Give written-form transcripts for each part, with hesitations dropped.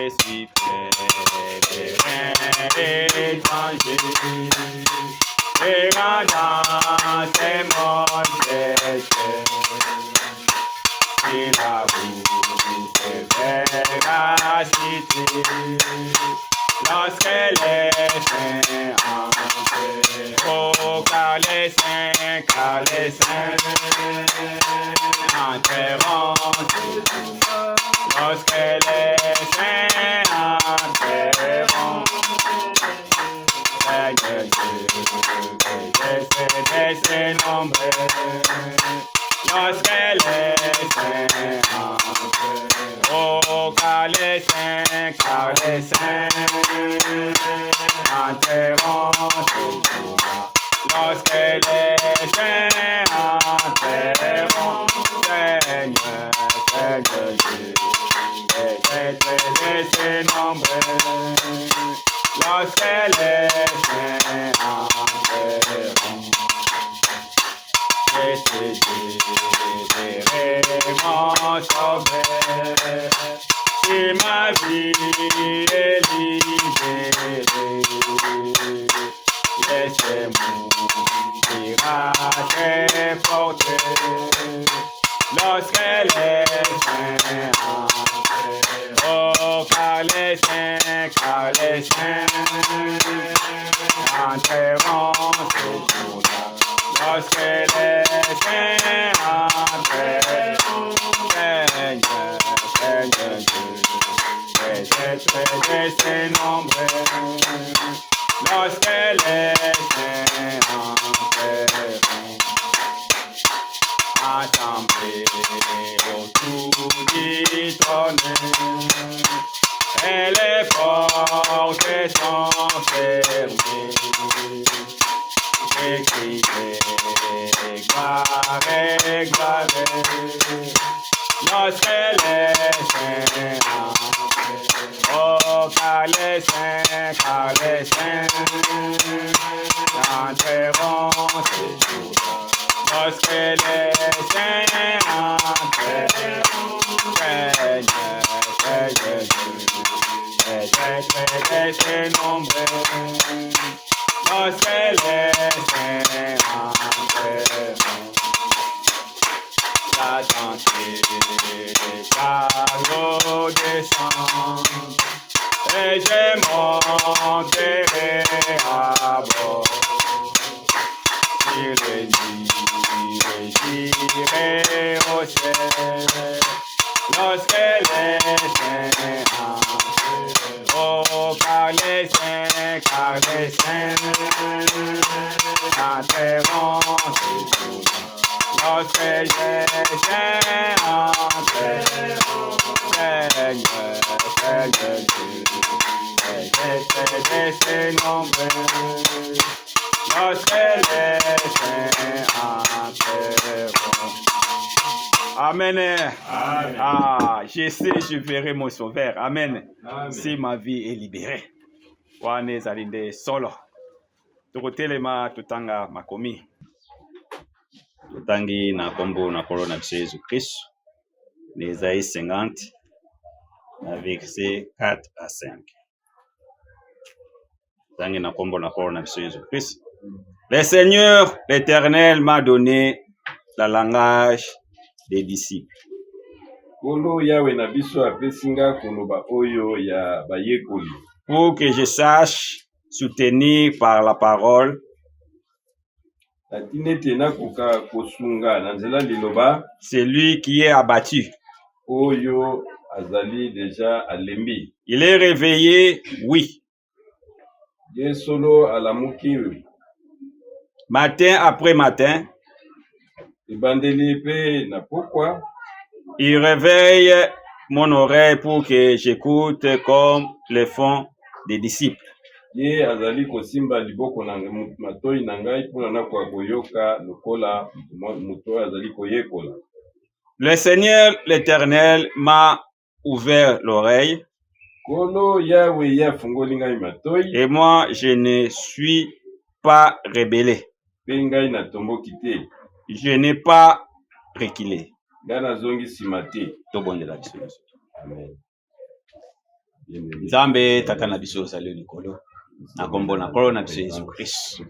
Je suis pèlerin étranger, errant dans ce monde péché. Sur la route vers la cité, lorsque les saints entreront, oh, car les saints, car les saints entreront, lorsque les saints entreront, Seigneur Dieu, je sais nombreux, lorsque les saints entreront, oh, car les saints, car les saints entreront lorsque les saints entreront, Seigneur, Seigneur Dieu, les être nombreux, lorsque les saints entreront. Je sais je mon sauveur, si ma vie est libérée, laissez-moi à ses portes, lorsque les saints entreront, oh, car les saints, car les saints entreront ce jour-là. Lorsque les saints entreront, Seigneur, Seigneur Dieu, les êtres de ces nombreux, lorsque les saints entreront, assemblés autour du trône, et les portes sont fermées. J'écrirai gloire, gloire, lorsque les saints entreront, oh, car les saints, car les saints entreront ce jour-là. Lorsque les saints entreront, Seigneur, Seigneur Dieu, les êtres de ces nombreux, lorsque les saints entreront, Satan chariot descend, et je monterai à bord. Sur les nuées, j'irai au ciel, lorsque les saints entreront, oh, car les saints, car les saints entreront ce jour-là. Lorsque les saints entreront, Seigneur, Seigneur Dieu, les êtres de ces nombreux, lorsque les saints entreront. Amen. Amen. Ah, je sais, je verrai mon sauveur. Amen. Amen. Si ma vie est libérée. Wana ezali nde solo. Tokotelema totanga makomi. Totangi na nkombo na Nkolo na biso Yesu Kristo. Na Esaïe 50 na verset 4 à 5. Totangi na nkombo na Nkolo na biso Yesu Kristo. Le Seigneur, l'Éternel, m'a donné la langage des disciples. Nkolo Yawe na biso apesi nga koloba oyo ya bayekoli Pour que je sache soutenir par la parole na ntina ete nakoka kosunga na nzela liloba celui qui est abattu. Oyo azali déjà alembi. Il est réveillé, oui, Ye solo alamuki. Matin après matin, Ebandeli mpe na pokwa, il réveille mon oreille pour que j'écoute comme le font des disciples. Ye azali kosimba liboko na matoi na ngai mpona nakoka koyoka lokola moto oyo azali koyekola. Le Seigneur l'Éternel m'a ouvert l'oreille Nkolo Yawe ye afungoli ngai matoi et moi je ne suis pas rebellé. Mpe ngai natomboki te. Je n'ai pas reculé. Ngai nazongi nsima te. Tobondela biso nyonso. Amen. Nzambe Tata na biso ozali likolo, na kombo na Nkolo na biso Yesu Kristo.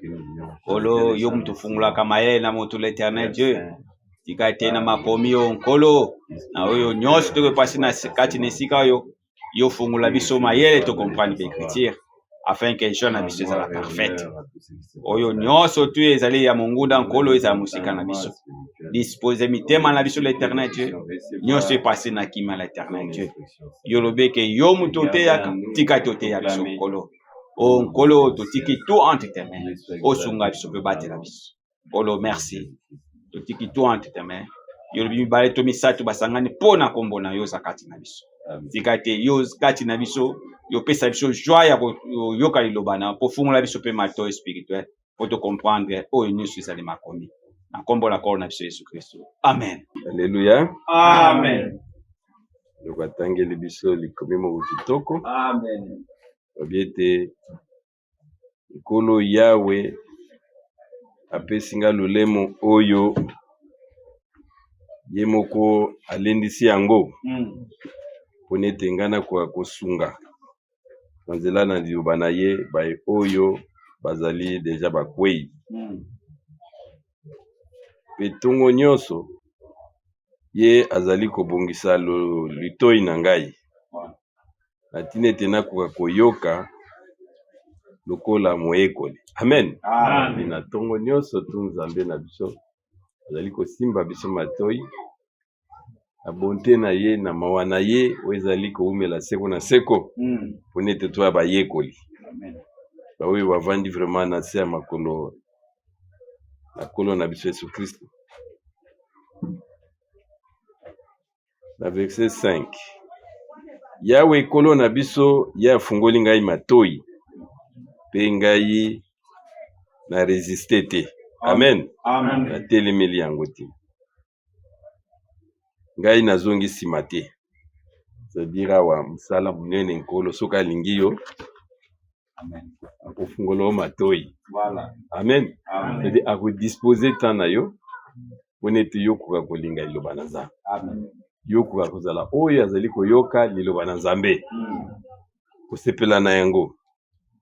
Nkolo, yo moto ofungolaka mayele na moto, l'Éternel Dieu. Tika ete na makomi oyo, Nkolo, na oyo nyonso tokopasi na kati na esika oyo, yo fungola biso mayele to comprendre baécriture afin que joie na biso ezala parfaite. Oyo nyonso tu ezali ya mongunda, Nkolo, ezala mosika na biso. Dispose mitema na biso, l'Éternel Dieu. Nyonso epasi na kimia, l'Éternel Dieu. Yo lobi eke yo moto oteyaka, tika te oteya biso, Nkolo. O Nkolo, totiki tout entre tes mains, osunga biso mpe batela biso. Nkolo, merci. Totiki tout entre tes mains. Yo lobi mibale to misato basangani mpo na nkombo na yo, oza kati na biso. Tika te yo kati na biso, yopesa biso joie ya koyoka liloba na mpo fungola biso mpe matoi spirituel mpo tocomprendre oyo nyonso ezali makomi, na nkombo na Nkolo na biso Yesu Kristo, amen. Alleluya. Amen. Ndeko atangeli biso likomi moko kitoko. Amen. Lobi ete Nkolo Yawe apesi nga lolemo oyo ye moko alendisi yango mpona ete ngai nakoka kosunga na nzela na liloba na ye baye oyo bazali deja bakwei. Mpe ntongo nyonso ye azali kobongisa litoi na ngai na ntina ete nakoka koyoka lokola moyekoli. Amen. Amen. Na ntongo nyonso tu, Nzambe na biso azali kosimba biso matoi na bonté na ye, na mawa na ye oyo ezali kowumela seko na seko, mpona ete toya bayekoli. Amen. Baoyo bavandi vraiment na se ya makolo na Nkolo na biso Yesu Kristo. Na verset 5, Yawe Nkolo na biso, ye afungoli ngai matoi mpe ngai na résiste te. Amen. Amen. Natelemeli yango te, ngai nazongi nsima te. C'est-à-dire, awa mosala monene. Nkolo soki alingi yo, Amen. akofungola yo matoi. Voilà. Amen. Amen. C'est-à-dire akodispose temps na yo mpona ete yo koka kolinga liloba na Nzambe. Amen. Yo koka kozala oyo azali koyoka liloba na Nzambe, kosepela na yango,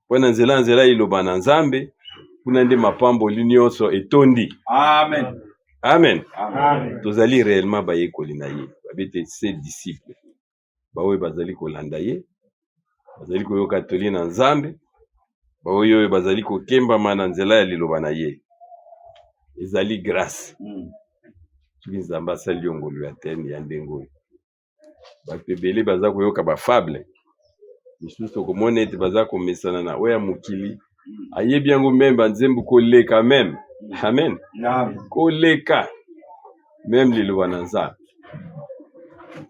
mpo na nzela nzela liloba na Nzambe kuna nde mapamboli nyonso etondi. Amen. Amen. Amen. Tozali réellement bayekoli na ye. Babi ete ses disciples, baoyo bazali kolanda ye, bazali koyoka toli na Nzambe, baoyo oyo bazali kokembama na nzela ya liloba na ye. Ezali grâce soki Nzambe asali yo ngolu ya tene ya ndenge oyo. Bato ebele baza koyoka bafable misusu, okomona ete baza komesana na oyo ya mokili, ayebi yango même banzembo koleka même. Amen. Amen. Koleka même liloba na Nzambe.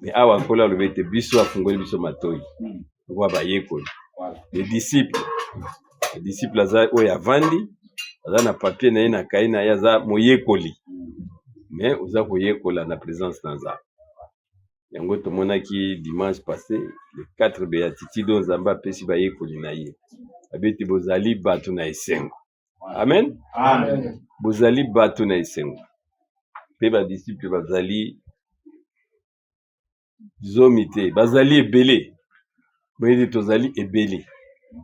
Mais awa Nkolo alobi ete biso afungoli biso matoi lokola bayekoli. Voilà. Les disciples, le disciple aza oyo avandi, aza na papier na ye, na cahier na ye, aza moyekoli, mais oza koyekola na présence na Nzambe. Yango tomonaki dimanche passé, les quatre béatitudes oyo Nzambe apesi bayekoli na ye. Abi ete bozali bato na esengo. Amen. Amen. Bozali bato na esengo. Mpe badisciple bazali 10 te, bazali ebele. Boyete tozali ebele,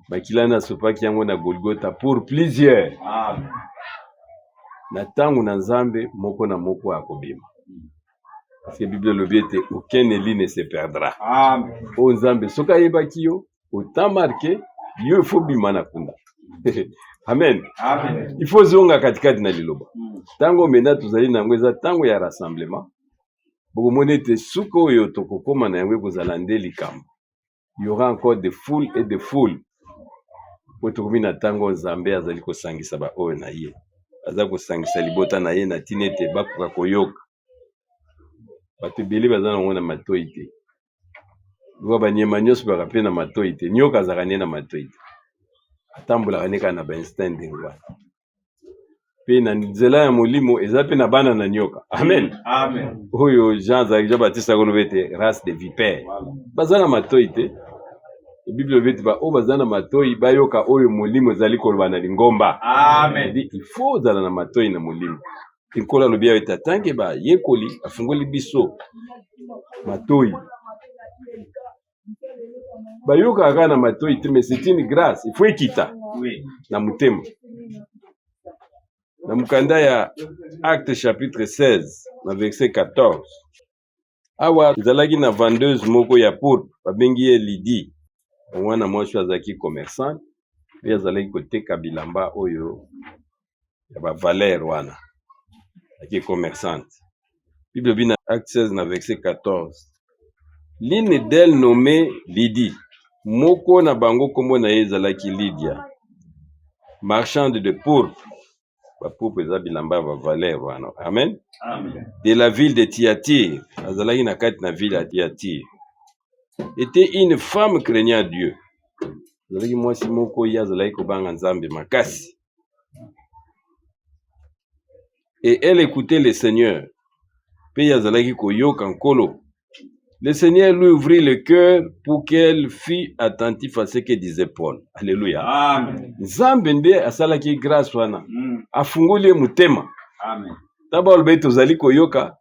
makila na asopaki yango na Golgota pour plusieurs. Amen. Na ntango na Nzambe, moko na moko akobima, parce que Bible elobi ete aucun élu ne se perdra. Amen. Oyo Nzambe soki ayebaki yo autant marqué yo, il faut bima na kunda. Amen. Amen. Il faut zonga katikati na liloba. Ntango mena tozali na yango eza ntango ya rassemblement. Bokomona ete suka oyo tokokóma na yango ekozala nde likambo. Il y aura encore des foules et des foules, po tokomi na ntango Nzambe azali kosangisa baoyo na ye, aza kosangisa libota na ye na ntina ete bakoka koyoka. Bato ebele baza nango na matoi te, lokola banyama nyonso baka mpe na matoi te. Nyoka azalaka nde na matoi te, atambolaka nde kaka na bainstinct ndenge wana. Mpe na nzela ya molimo eza mpe na bana na nyoka. Amen. Amen. Oyo Jean azalaki, Jean Baptiste akoloba ete race de vipère, baza na matoi te. Bible elobi ete baoyo baza na matoi bayoka oyo molimo ezali koloba na lingomba. Amen. Dit, il faut ozala na matoi na molimo. Nkolo alobi ayo ete atanke bayekoli, afungoli biso matoi. Bayokaka kaka na matoi te, mais c'est une grâce, il faut ekita na motema. Na mokanda ya Acte chapitre 16 na verset 14, awa ezalaki na vendeuse moko ya pourpre, babengi ye Lydie. Mwana mwasi oyo azalaki commerçant mpe azalaki koteka bilamba oyo ya ba valeur wana, azalaki commerçante. Bible elobi na Acte 16 na verset 14, l'une d'elles nommée Lydie, moko na bango kombo na ye ezalaki Lydia, marchande de pourpre. Ba pourpre eza bilamba ya ba valeur wana. Amen. Amen. De la ville de Thyatire, azalaki na kati na ville ya Thyatire. Était une femme craignant Dieu. Azalaki mwasi moko ye azalaki kobanga Nzambe makasi. Et elle écoutait le Seigneur. Pe ye azalaki koyoka Nkolo. Le Seigneur lui ouvrit le cœur pour qu'elle fût attentif à ce que disait Paul. Alléluia. Amen. Nzambe nde asalaki grâce wana. Afungoli ye motema. Amen. Ntango baloba ete tozali koyoka,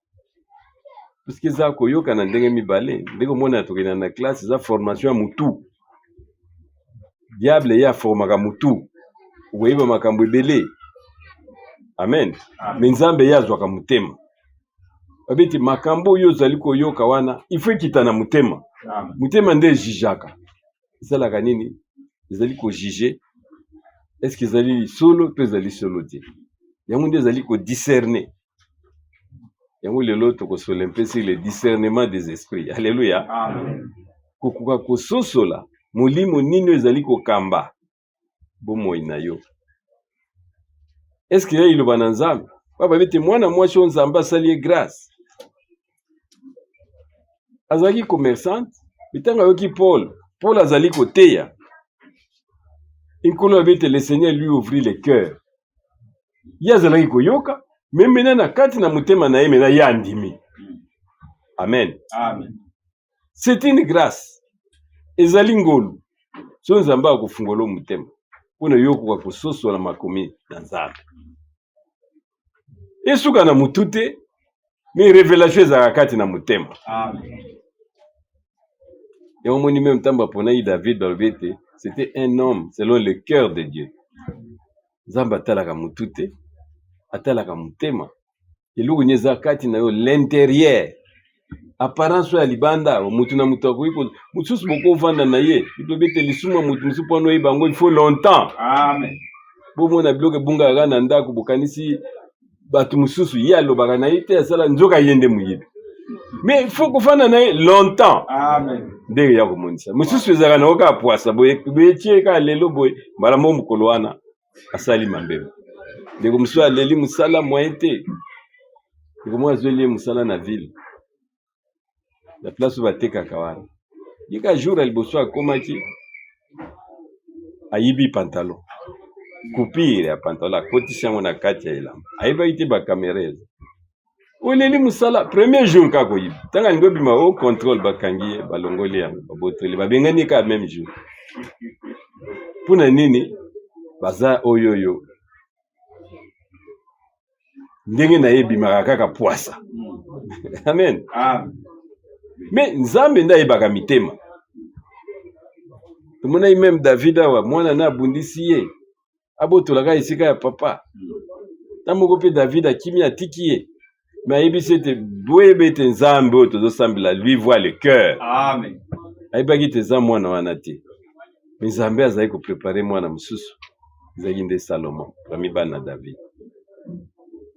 puisque eza koyoka na ndenge mibale, ndenge omona tokenda na classe, eza formation ya mutu. Diable ye aformaka mutu, okoyeba makambo ebele. Amen. Amen. Mais Nzambe ye azwaka motema. Babeti makambo oyo ozali koyoka wana, il faut ekita na motema. Amen. Motema nde ejijaka. Esalaka nini? Ezali kojuge est-ce que ezali solo to ezali solo te. Yango nde ezali kodiscerne. Yango lelo tokosola mpe sur le discernement des esprits. Alléluia. Amen. Kokoka kososola molimo nini ezali kokamba bomoi na yo. Est-ce que ye iloba na Nzambe? Baba bete mwana mwasi oyo Nzambe asali ye grâce. Azalaki commerçante, ntango ayoki Paul, Paul azali koteya. Nkolo abete le Seigneur lui ouvrit le cœur. Ye azalaki koyoka, me mena na kati na motema na ye mena ye andimi. Amen. Amen. C'est une grâce. Ezali ngolu. So Nzambe akofungola motema mpona yo okoka kososola makomi na Nzambe. Esuka na mutu te, mais révélation ezalaka kati na motema. Amen. Yango omoni meme ntango baponaki David, balobi ete c'était un homme selon le cœur de Dieu. Nzambe atalaka mutu te, atalaka motema. Eloko nini eza kati na yo, l'intérieur. Apparence oyo ya libanda, mutu na mutu akoki ko mosusu bokovanda na ye, bilobi ete lisumu ya mutu mosusu mpona oyeba yango il faut longtemps. Amen. Bomona biloko ebungaka kaka na ndako, bokanisi bato mosusu ye alobaka na ye te, asala nzoka ye nde moyibi. Mais il faut kofanda na ye longtemps. Amen. Ndenge ya komonisa mosusu ezalaka nango kaka pwasa boye boye kaka lelo boye mbala moko mokolo wana asali mambebo. Ndeko mosusu aleli mosala moyen te, ndeko moko azweli ye mosala na ville na place oyo batekaka wana. Ye kaka jour ya liboso akomaki, ayibi pantalon, coupure ya pantalon, akotisi yango na kati ya elamba, ayebaki te bakamera eza. Oleli mosala premier jour kaka koyiba, ntango alingi obima o contrôle, bakangi ye, balongoli yango, babotoli, babengani ye kaka même jour. Mpona nini? Baza oyo oyo ndenge na ye ebimaka kaka pwasa. Amen. Amen. Mais Nzambe nde ayebaka mitema. Tomonaki meme David awa, mwana na abundisi ye, abotolaka esika ya papa. Ntango moko mpe David akimi, atiki ye, mais ayebisi ete boyeba ete Nzambe oyo tozosambela lui voit le cœur. Amen. Ayebaki ete eza mwana wana te, mais Nzambe azali koprepare mwana mosusu, ezalaki nde Salomon, parmi bana David.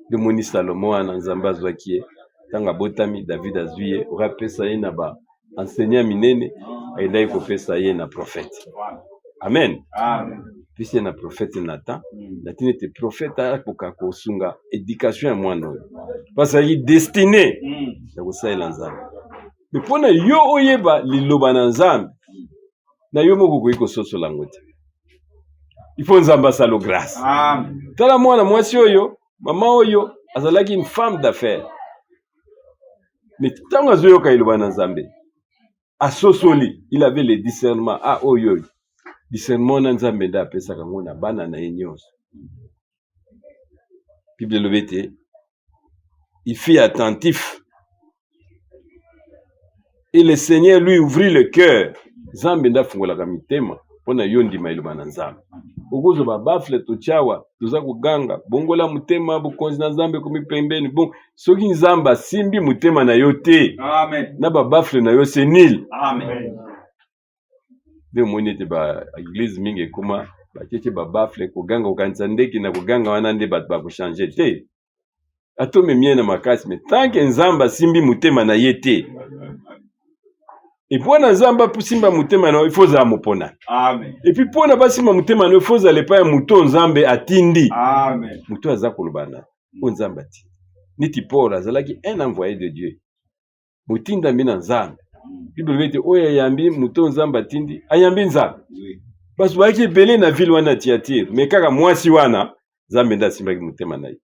Nde omoni Salomon wana Nzambe azwaki ye ntango abotami, David azwi ye, oyo apesa ye na ba enseignant minene, ayendaki kopesa ye na prophète. Amen. Amen. Pesi ye na prophète Nathan, na ntina ete prophète akoka kosunga éducation ya mwana oyo, parce azalaki destiné ya kosalela Nzambe. Mais mpona yo oyeba liloba na Nzambe, na yo moko okoki kososola yango te. Il faut Nzambe asala grâce. Amen. Tala mwana mwasi oyo, mama oyo azalaki une femme d'affaires. Mais ntango azoyoka liloba na Nzambe, asosoli, il avait le discernement. Ah oyo oyo discernement na Nzambe nde apesaka yango na bana na ye nyonso. Bible elobi ete il fut attentif. Et le Seigneur lui ouvrit le cœur. Nzambe nde afungolaka mitema mpo na yo ndima eloba na Nzambe. Okozwa babafle totyawa toza koganga bongola motema bokonzi na Nzambe ekomi pembeni. Bon, soki Nzambe asimbi motema na yo te, Amen. na babafle na yo c'est nul. Amen. Nde omoni ete ba eglise mingi ekoma batietie babafle koganga kokanisa ndeki na koganga wana nde bato bakochange te. Ata omemi ye na makasi, mais tant que Nzambe asimbi motema na ye te. Et mpo na Nzambe asimba motema na yo, il faut ozala moponami. Amen. Et puis mpo na basimba motema na yo, il faut ozala epai ya moto oyo Nzambe atindi. Amen. Moto oyo aza koloba na oyo Nzambe atindi. Neti Paul azalaki un envoyé de Dieu, motindami na Nzambe. Bible elobi ete oyo ayambi moto oyo Nzambe atindi, ayambi Nzambe. Oui. Bato bayaki ebele na ville wana ya Thyatire, mais kaka mwasi wana Nzambe nde asimbaki motema na ye.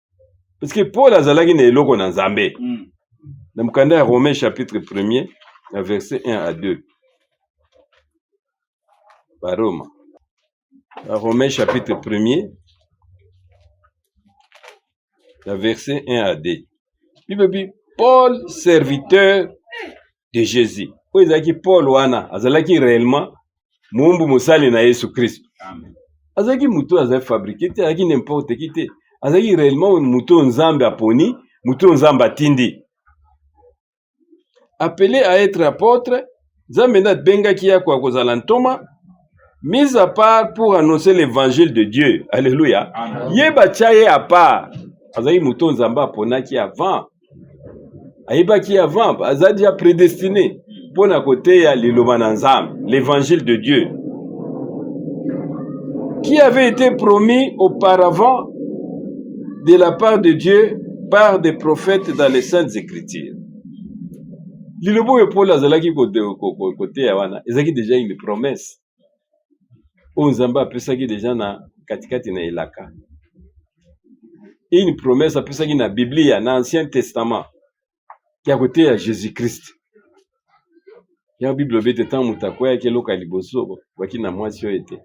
Parce que Paul azalaki na eloko na Nzambe. Na mokanda ya Romains chapitre 1er na verset 1 à 2. Ba Roma. Ba Romains chapitre 1er na verset 1 à 2. Bible dit Paul serviteur de Jésus. Oyo ezalaki Paul wana azalaki réellement moumbu mosali na Yesu Kristo. Amen. Azalaki moto azali fabriqué te, azalaki n'importe qui te. Azalaki réellement moto Nzambe aponi, moto Nzambe atindi. Appelé à être apôtre, Nzambe nde abengaki ye akoka kozala ntoma, mis à part pour annoncer l'évangile de Dieu. Alléluia. Amen. Ye batia ye à part. Azalaki moto Nzambe aponaki avant. Ayebaki avant, azali déjà prédestiné mpo na koteya liloba na Nzambe, l'évangile de Dieu, qui avait été promis auparavant de la part de Dieu par des prophètes dans les Saintes Écritures. Liloba oyo Paul azalaki koteya wana ezalaki déjà une promesse oyo Nzambe apesaki déjà na katikati na elaka. Une promesse apesaki na Biblia, na Ancien Testament, ya koteya Jésus-Christ. Ya Bible elobi ete ntango moto akweyaki eloko ya liboso bwaki na mwasi oyo ete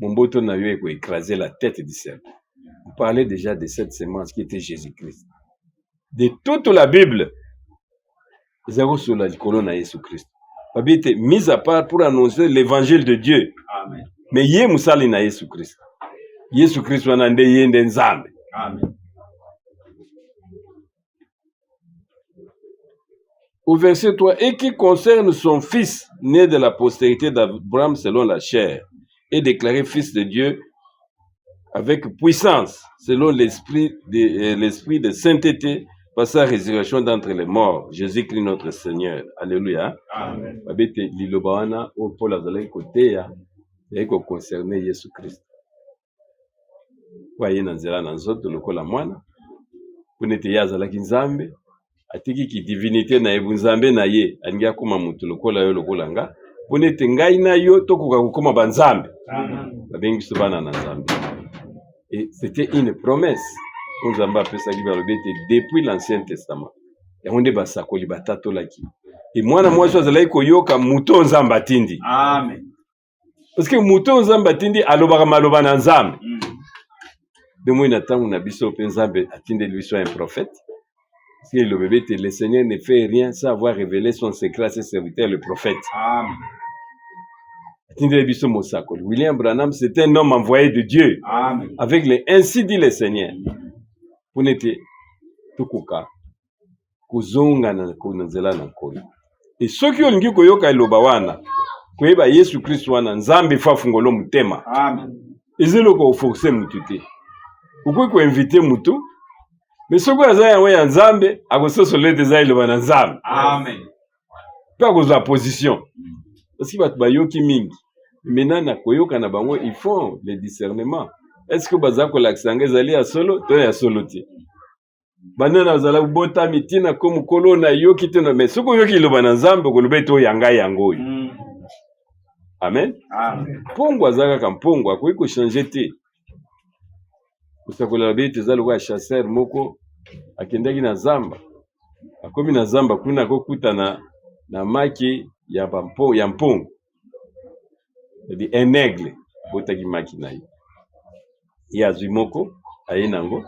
momboto na yo ekoécraser la tête du serpent. On parlait déjà de cette semence qui était Jésus-Christ. De toute la Bible, eza kosola likolo na Yesu Christ. Babi ete mise à part pour annoncer l'évangile de Dieu. Amen. Mais ye mosali na Yesu Christ. Yesu Christ wana nde ye nde Nzambe. Amen. Au verset 3, et qui concerne son fils, né de la postérité d'Abraham selon la chair, et déclaré fils de Dieu avec puissance, selon l'esprit de sainteté, par sa résurrection d'entre les morts, Jésus-Christ notre Seigneur. Alléluia. Amen. Babete liloba wana oyo Paul azalaki koteya, ezalaki koconcerne Yesu Christ. Oyo aye na nzela na nzoto lokola mwana, mpona ete ye azalaki Nzambe, atiki ki divinité na ye, bunzambe na ye, alingi akoma moto lokola yo lokola nga, mpona ete ngai na yo tokoka kokoma ba Nzambe. Amen. Babengi biso bana na Nzambe. Et c'était une promesse oyo Nzambe apesaki, balobi ete depuis l'Ancien Testament. Yango nde basakoli batatolaki. E mwana mwasi azalaki koyoka moto oyo Nzambe atindi. Amen. Parce que moto oyo Nzambe atindi alobaka maloba na Nzambe. Nde moi na ntango na biso mpe Nzambe atindeli biso un prophète. Parce que elobi ete le Seigneur ne fait rien sans avoir révélé son secret à ses serviteurs, le prophète. Amen. Atindeli biso mosakoli. William Branham, c'est un homme envoyé de Dieu. Amen. Avec le ainsi dit le Seigneur. Mpona ete tokoka kozonga na nzela na Nkolo. E soki olingi koyoka eloba wana, koyeba Yesu Kristo wana, Nzambe fa afungolo motema. Amen. Eza eloko oforce mutu te. Okoki koinvite mutu, mais soki aza yango ya Nzambe, akososola ete eza eloba na Nzambe. Amen. Mpe akozwa position. Parce que bato bayoki mingi. Maintenant na koyoka na bango, ils font le discernement. Est-ce que baza kolakisa yango ezali ya solo to ya solo te? Banda nazala botami ntina ko mokolo nayoki te, mais soki oyoki liloba na Nzambe okoloba ete oyo ya ngai yango oyo. Amen. Amen. Mpongo aza kaka mpongo, akoki kochange te. Kosakola lobi ete eza lokola chasseur moko akendaki na zamba, akomi na zamba kuna akokutana na maki ya bampo, ya mpongo. C'est-à-dire un aigle botaki maki na ye. Ye azwi moko, aye nango,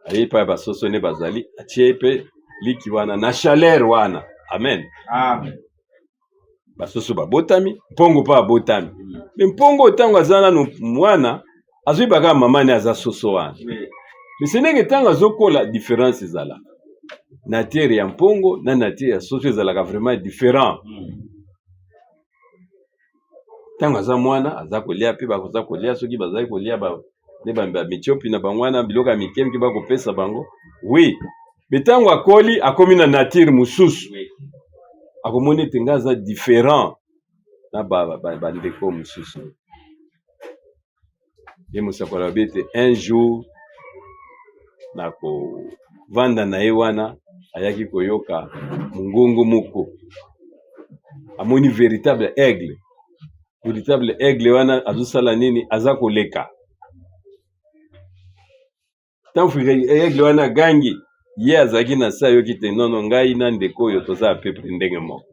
aye epai ya basoso nde bazali, atie ye mpe liki wana na chaleur wana, Amen. Amen. Basoso babotami, mpongo mpe abotami. Me mpongo ntango aza nanu mwana, azoyeba kaka mama ne aza soso wana. Mais ce n'est que ntango azokola, différence ezalaka. Nature ya mpongo na nature ya soso ezalaka vraiment différent. Ntango aza mwana aza kolia mpe bakoza kolia, soki bazali kolia ba nde ba mitiopi na bango wana biloko ya mike mike bakopesa bango. Oui, mais ntango akoli akomi na nature mosusu, akomoni ete nga aza différent na bandeko mosusu. Ye mosakoli alobi ete un jour na kovanda na ye wana ayaki koyoka mongongo moko, amoni véritable aigle. Véritable aigle wana azosala nini? Aza koleka. Ntango aigle wana agangi, ye azalaki na se, ayoki te nono ngai na ndeko oyo toza à peu près ndenge moko.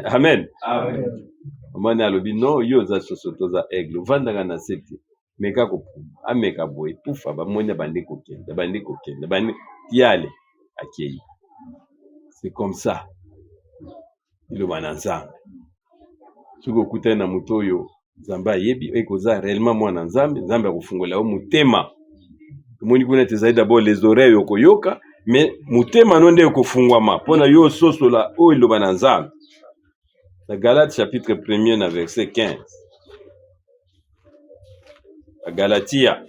Amen. Amen. Omoni alobi non, yo oza soso, toza aigle, ovandaka na se te, meka kopuma. Ameka boye, pufa, bamoni abandi kokende, abandi kokende, abandi tiale, akei. C'est comme ça. Liloba na Nzambe. Soki okutani na moto oyo Nzambe ayebi, eko oza réellement mwana Nzambe, Nzambe akofungola yo motema. Omoni kuna ete ezali d'abord les oreilles okoyoka, mais motema no nde ekofungwama mpona yo ososola oyo eloba na Nzambe. Na Galate chapitre 1er na verset 15. Na Galatia.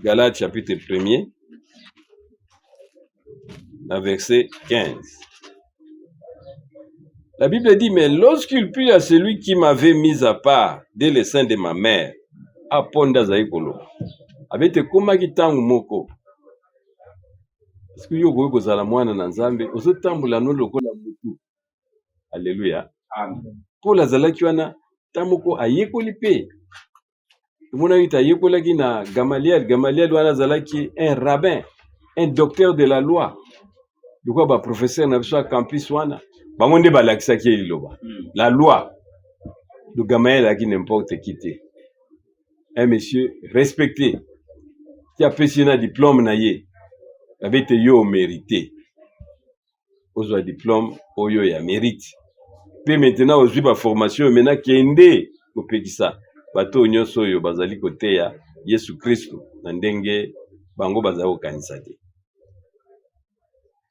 Galate chapitre 1er na verset 15. La Bible dit, mais lorsqu'il plut à celui qui m'avait mis à part dès le sein de ma mère, aponda azali koloba. Abete ekomaki ntango moko. Parce que yo okoki kozala mwana na Nzambe, ozotambola no lokola mutu. Alléluia. Amen. Paul azalaki wana ntango moko ayekoli mpe. Emonaki ete ayekolaki na Gamaliel. Gamaliel wana azalaki un rabbin, un docteur de la loi. Lokola ba professeur na biso ya campus wana, bango nde balakisaki ye liloba. La loi. Donc Gamaliel azalaki n'importe qui te. Un monsieur respecté qui apesi ye na diplôme na ye. Abe te yo mérité. Ozwa diplôme oyo ya mérite. Pe maintenant ozwi ba formation maintenant kende kopekisa bato nyonso oyo bazali koteya Yesu Kristo na ndenge bango bazali kokanisa te.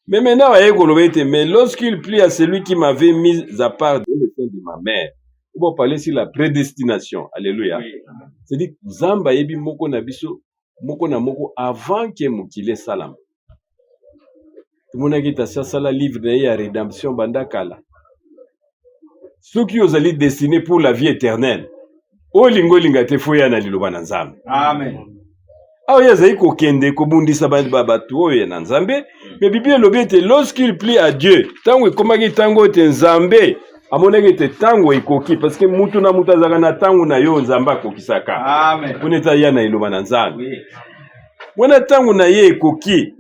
Mais maintenant, aye koloba ete, mais lorsqu'il plut à celui qui m'avait mis à part dès le sein de ma mère, on va parler sur la prédestination. Alléluia. Oui. C'est-à-dire, Nzambe ayebi moko na biso, moko na moko avant que mokili esalama. Tomonaki ete asi asala livre na ye ya rédemption banda kala. Soki ozali destiné pour la vie éternelle, olingo olinga te fo ya na liloba na Nzambe. Amen. Awa ye azali kokende kobundisa bato oyo na Nzambe, mais Biblia elobi ete lorsqu'il plut à Dieu, ntango ekomaki ntango ete Nzambe amonaki ete ntango ekoki, parce que mutu na mutu azalaka na ntango na yo Nzambe akokisaka. Amen. Mpona ete aya na eloba na Nzambe. Oui. Wana ntango na ye ekoki,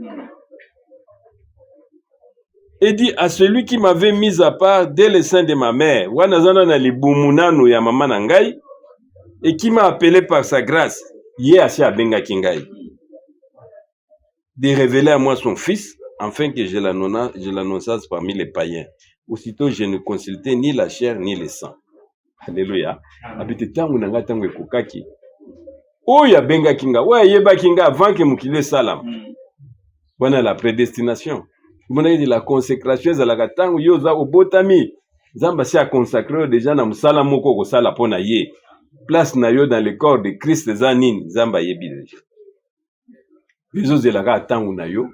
et dit à celui qui m'avait mis à part dès le sein de ma mère, wana aza na libumu nanu ya mama na ngai, et qui m'a appelé par sa grâce, ye asi abengaki ngai, de révéler à moi son fils, afin que je l'annonçasse parmi les païens. Aussitôt, je ne consultais ni la chair ni le sang. Alléluia. Abite ntango na ngai ntango ekokaki, oyo abengaki nga, oyo ayebaki nga avant que mokili esalama. Wana la prédestination. Omonaki la consécration ezalaka ntango yo oza obotami, Nzambe asi aconsacré yo déjà na mosala moko okosala mpo na ye. Place na yo dans le corps de Christ eza nini? Nzambe ayebi déjà. Ezozelaka ntango na yo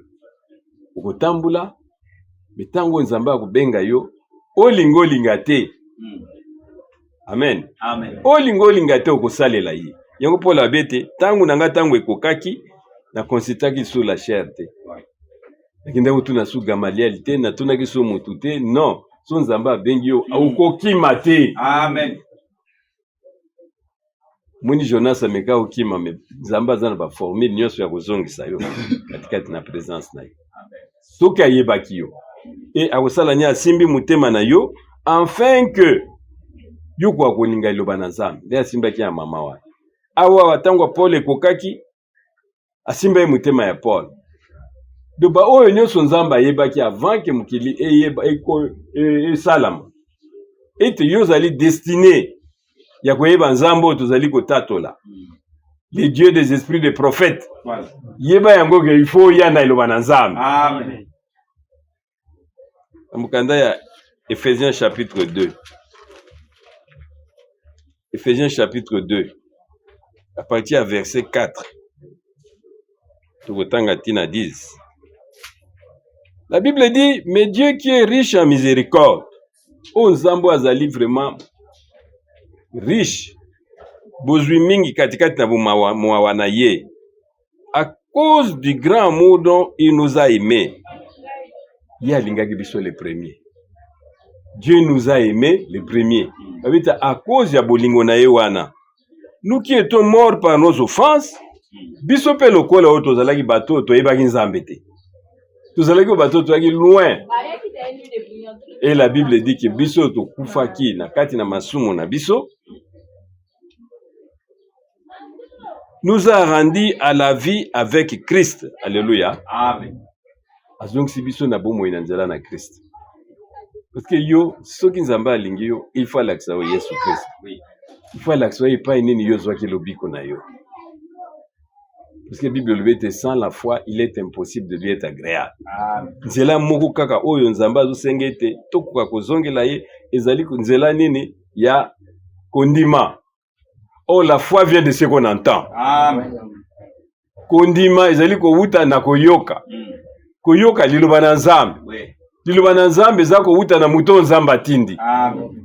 okotambola, mais ntango Nzambe akobenga yo, olinga olinga te. Amen. Amen. Olinga olinga te okosalela ye. Yango Paul alobi ete ntango na ngai ntango ekokaki, na consultaki sur la chair te. Nakendaki kotuna su Gamaliel te, natunaki su motu te, non. So Nzambe abengi yo, okokima te. Amen. Moni Jonas ameka okima, mais Nzambe aza na ba formule nyonso ya kozongisa yo katikati na présence na ye. Soki ayebaki yo, e akosala nini? Asimbi motema na yo, afin que yo koka kolinga liloba na Nzambe. Nde asimbaki ya mama wana. Awa ntango Paul ekokaki, asimba ye motema ya Paul. Donc baoyo nyonso Nzambe ayebaki avant ke mokili eyeba esalama ete yo ozali destiné ya koyeba Nzambe oyo tozali kotatola, le Dieu des esprits des prophètes. Yeba yango ke il faut oya na eloba na Nzambe. Amen. Na mokanda ya Ephésiens chapitre 2, Ephésiens chapitre 2, à partir ya verset 4 tokotanga ntina 10. La Bible dit: mais Dieu qui est riche en miséricorde, oyo Nzambe oyo azali vraiment riche, bozwi mingi katikati na bomawa na ye, à cause du grand amour dont il nous a aimés. Ye alingaki biso le premier. Dieu nous a aimés le premier. Babita à cause ya bolingo na ye wana, nous qui étions morts par nos offenses, biso mpe lokola oyo tozalaki bato oyo toyebaki Nzambe te, tozalaki oyo bato oyo tozalaki loin. Et la Bible dit que biso oyo tokufaki na kati na masumu na biso, nous a rendu à la vie avec Christ. Alléluia. Amen. Azongisi biso na bomoi na nzela na Christ. Parce que yo, soki Nzambe alingi yo, il faut alakisa yo Yesu Christ. Il faut alakisa yo epai nini yo ozwaki lobiko na yo. Parce que Bible elobi ete sans la foi, il est impossible de lui être agréable. Amen. Nzela moko kaka oyo Nzambe azosenga ete tokoka kozongela ye ezali nzela nini ya kondima. Oh, la foi vient de ce qu'on entend. Amen. Kondima ezali kowuta na koyoka. Koyoka liloba na Nzambe. Liloba na Nzambe eza kowuta na moto oyo Nzambe atindi. Amen.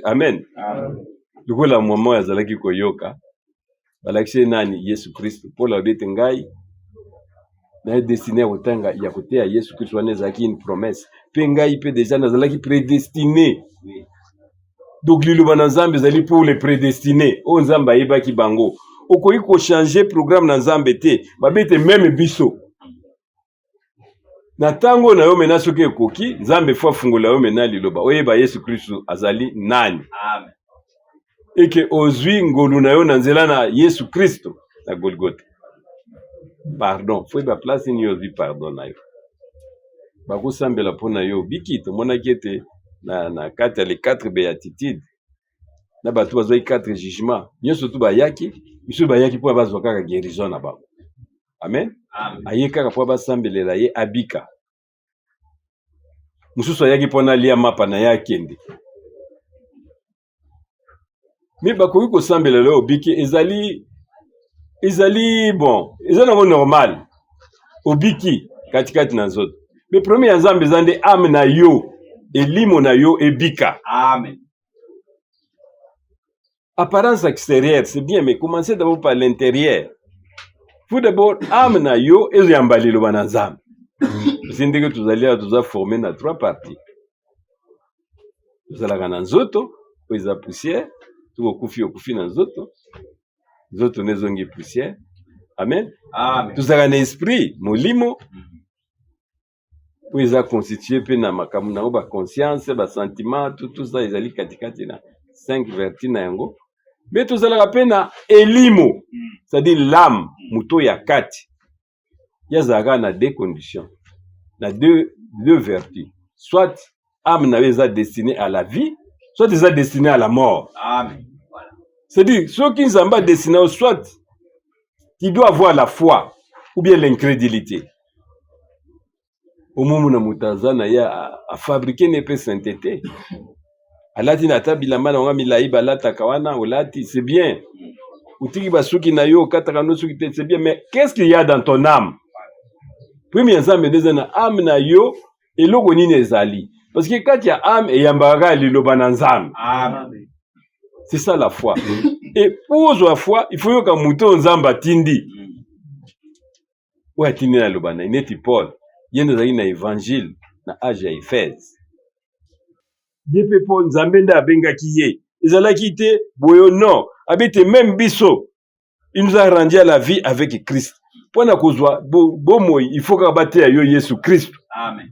Amen. Amen. Lokola mama oyo azalaki koyoka, balakisi ye nani? Yesu Kristo. Paul alobi ete ngai naye destiné ya kotanga ya koteya Yesu Kristo, wana ezalaki une promesse, mpe ngai mpe déjà nazalaki prédestiné. Donc liloba na Nzambe ezali pour les prédestinés oyo Nzambe ayebaki bango. Okoki kochanger programme na Nzambe te. Babe ete meme biso na ntango na yo mena, soki ekoki, Nzambe fo afungola yo mena liloba, oyeba Yesu Kristo azali nani. Amen. Eke ozwi ngolu na yo na nzela na Yesu Kristo na Golgotha. Pardon, fo yeba place nini yo ozwi pardon na yo. Bakosambela mpo na yo obiki. Tomonaki ete na kati ya les quatre béatitudes, na bato bazwaki quatre jugement nyonso tu bayaki, misusu bayaki mpo bazwa kaka guérison na bango. Amen. Amen. Aye kaka mpo basambelela ye abika. Mosusu ayaki mpo nalia mapa na ye akende. Me bakoki kosambela yo obiki, ezali bon, eza nango normal, obiki katikati na nzoto. Me problème ya Nzambe eza nde âme na yo, elimo na yo ebika. Amen. Apparence extérieure, c'est bien, mais commencez d'abord par l'intérieur. Faut d'abord âme na yo ezoyamba liloba na Nzambe. Parce ndenge tozali awa, toza formé na trois parties. Tozalaka na nzoto oyo eza poussière, soki okufi, okufi na nzoto, nzoto nde ezongi poussière. Amen. Amen. Tozalaka na esprit, molimo, oyo eza constitué mpe na makambo na yango, baconscience, basentiment, tout ça ezali katikati na cinq vertus na yango. Me tozalaka mpe na elimo, c'est-à-dire l'âme, moto ya kati. Ye azalaka na deux conditions, na deux vertus: soit âme na yo eza destinée à la vie, soit eza destinée à la mort. Amen. Voilà. C'est-à-dire soki Nzambe adestiné yo, soit tu dois avoir la foi ou bien l'incrédulité. Omomona moto aza na ye afabriquer ne mpe sainteté, alati na ata bilamba na yango milai balataka wana, olati, c'est bien, otiki basuki na yo, okataka no suki te, c'est bien, mais qu'est-ce qu'il y a dans ton âme? Premier ya Nzambe nde eza na âme na yo, eloko nini ezali? Parce que kati ya âme eyambaka kaka liloba na Nzambe. Amen. C'est ça la foi. Et pour ozwa foi, il faut yoka moto oyo Nzambe atindi, oyo atindi na liloba na ye. Neti Paul, ye nde azalaki na évangile na age ya Éphèse. Ye mpe mpo Nzambe nde abengaki ye, ezalaki te boyo non abe te. Même biso, il nous a rendu à la vie avec Christ. Mpo na kozwa bomoi, il faut kaka bateya yo Yesu Christ. Amen.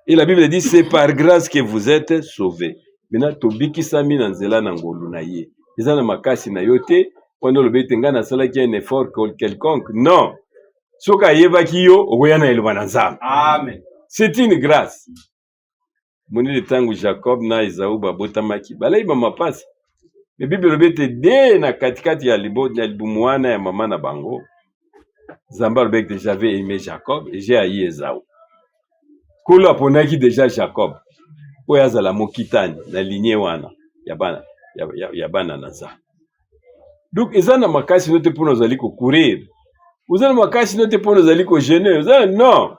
Et la Bible dit: c'est par grâce que vous êtes sauvés. Maintenant tobikisami na nzela na ngolu na ye. Eza na makasi na yo te wana olobi ete ngai nasalaki un effort quelconque. Non. Soki ayebaki yo, okoya na eloba na Nzambe. Amen. C'est une grâce. Monene ntango Jacob na Esaü babotamaki, balai ba mapasa. Mais Bible elobi ete de na katikati ya libumu wana ya mama na bango, Nzambe alobaki ete j'avais aimé Jacob et j'ai haï Esaü. Nkolo aponaki deja Jacob oyo azala mokitani na lignée wana ya bana ya, ya, ya bana na Nzambe. Donc eza na makasi no te mpona ozali ko courir, oza na makasi no te mpona ozali ko jeûner, oza non.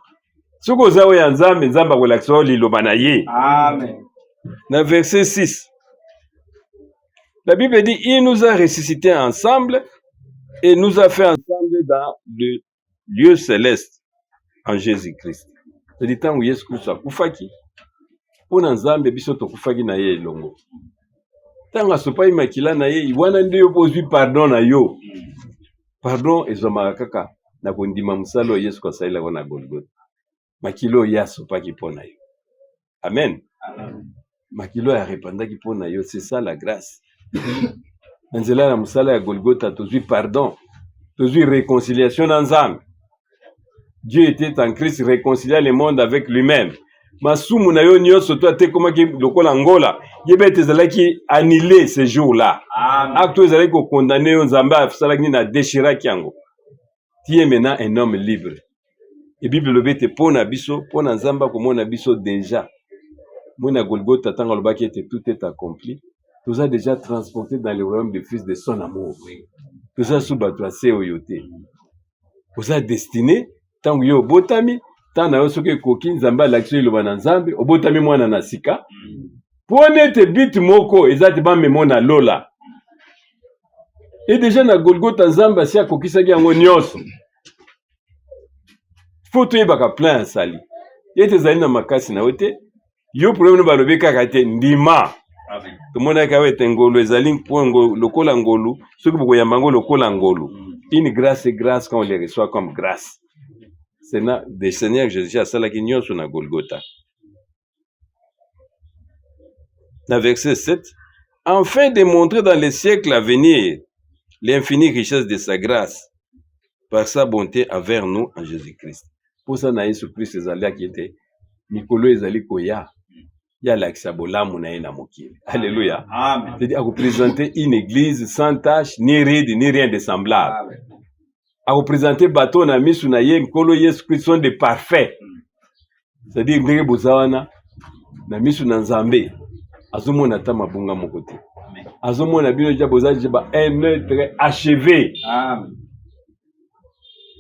Soki oza oyo ya Nzambe, Nzambe akolakisa yo liloba na ye. Amen. Na verset 6, la Bible dit, il nous a ressuscités ensemble et nous a fait ensemble dans le lieu céleste en Jésus-Christ. C'est-à-dire ntango Yesu Kristo akufaki mpo na Nzambe, biso tokufaki na ye elongo. Ntango asopaki makila na ye, wana nde yo mpo ozwi pardon na yo. Pardon ezwamaka kaka na kondima mosala oyo Yesu asalelaka na Golgotha. Makila oyo ye asopaki mpo na yo. Amen. Makila oyo arepandaki mpo na yo, c'est ça la grâce. Na nzela na mosala ya Golgotha tozwi pardon, tozwi réconciliation na Nzambe. Dieu était en Christ réconciliant le monde avec lui-même. Masumu na yo nyonso to atekomaki lokola ngola, yeba ete ezalaki annulé ce jour-là. Acte oyo ezalaki kokondane yo, Nzambe asalaki nini? Adéchiraki yango. Tu es maintenant un homme libre. Et Bible elobi ete mpo na biso, mpo na Nzambe akomona biso déjà. Moi na Golgotha ntango alobaki ete tout est accompli, toza déjà transporté dans le royaume du Fils de son amour. Toza su bato ya se oyo te. Oza destiné ntango yo obotami, ntango na yo soki ekoki, Nzambe alakisi yo liloba na Nzambe, obotami mwana na sika. Mpo nete but moko eza te bamemo na lola. Et déjà na Golgotha Nzambe asi akokisaki yango nyonso. Faut toyebaka plein asali. Ete ezali na makasi na yo te. Yo problème no balobi kaka te ndima. Tomonaki awa ete ngolu ezali mpo lokola ngolu, soki bokoyamba yango lokola ngolu. Une grâce est grâce quand on le reçoit comme grâce. Seigneur, le Seigneur Jésus asalaki nyonso na Golgotha. Na verset 7, afin de montrer dans les siècles à venir l'infinie richesse de sa grâce par sa bonté envers nous en Jésus-Christ. Posa na Yesu Christ ezalaki ete mikolo ezali koya ye alakisa bolamu na ye na mokili. Alléluia. Amen. C'est-à-dire akoprésenter une église sans tache, ni ride, ni rien de semblable. Amen. Akoprésenter bato na misu na ye Nkolo Yesu Christ sont des parfaits. C'est-à-dire ndenge boza wana na misu na Nzambe azomona ata mabunga moko te. Azomona bino deja boza deja ba un être achevé. Amen.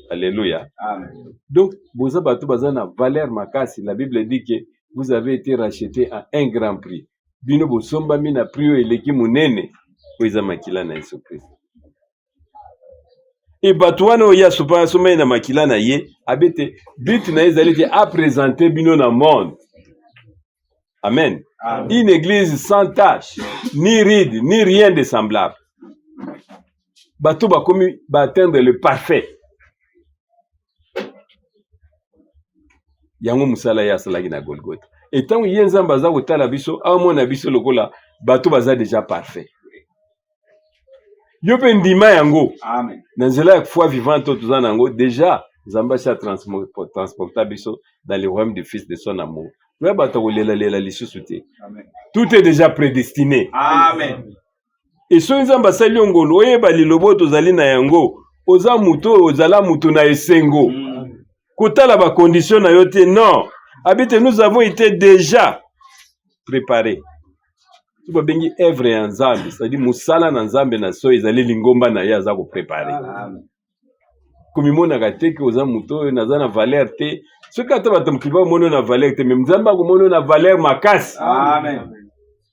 Alléluia. Amen. Donc boza bato baza na valeur makasi. La Bible dit que vous avez été racheté à un grand prix. Bino bosombami na prix oyo eleki monene oyo eza makila na Yesu Christ. E bato wana oyo ye asombami na makila na ye, abete but na ye ezali te aprésenter bino na monde. Amen. Amen. Une église sans tache, ni ride, ni rien de semblable. Bato bakomi ba atteindre le parfait. Yango mosala ye asalaki na Golgotha. Et ntango ye Nzambe aza kotala biso, amona biso lokola bato baza déjà parfait. Yo mpe ndima yango. Amen. Na nzela ya foi vivante oyo toza na yango déjà, Nzambe asi atransporta biso dans le royaume du Fils de son amour. Toya bato kolelalela lisusu te. Amen. Tout est déjà prédestiné. Amen. Et soki Nzambe asali yo ngolu, oyeba liloba oyo tozali na yango, oza moto oyo ozala moto na esengo. Kotala ba condition na yo te, non. Abite, nous avons été déjà préparés. Soki babengi œuvre ya Nzambe, c'est-à-dire mosala na Nzambe na so ezali lingomba na ye aza kopréparer. Amen. Komimonaka te ke oza moto oyo naza na valeur te. Soki ata bato mokili bamoni oyo na valeur te, mais Nzambe akomoni oyo na valeur makasi. Amen.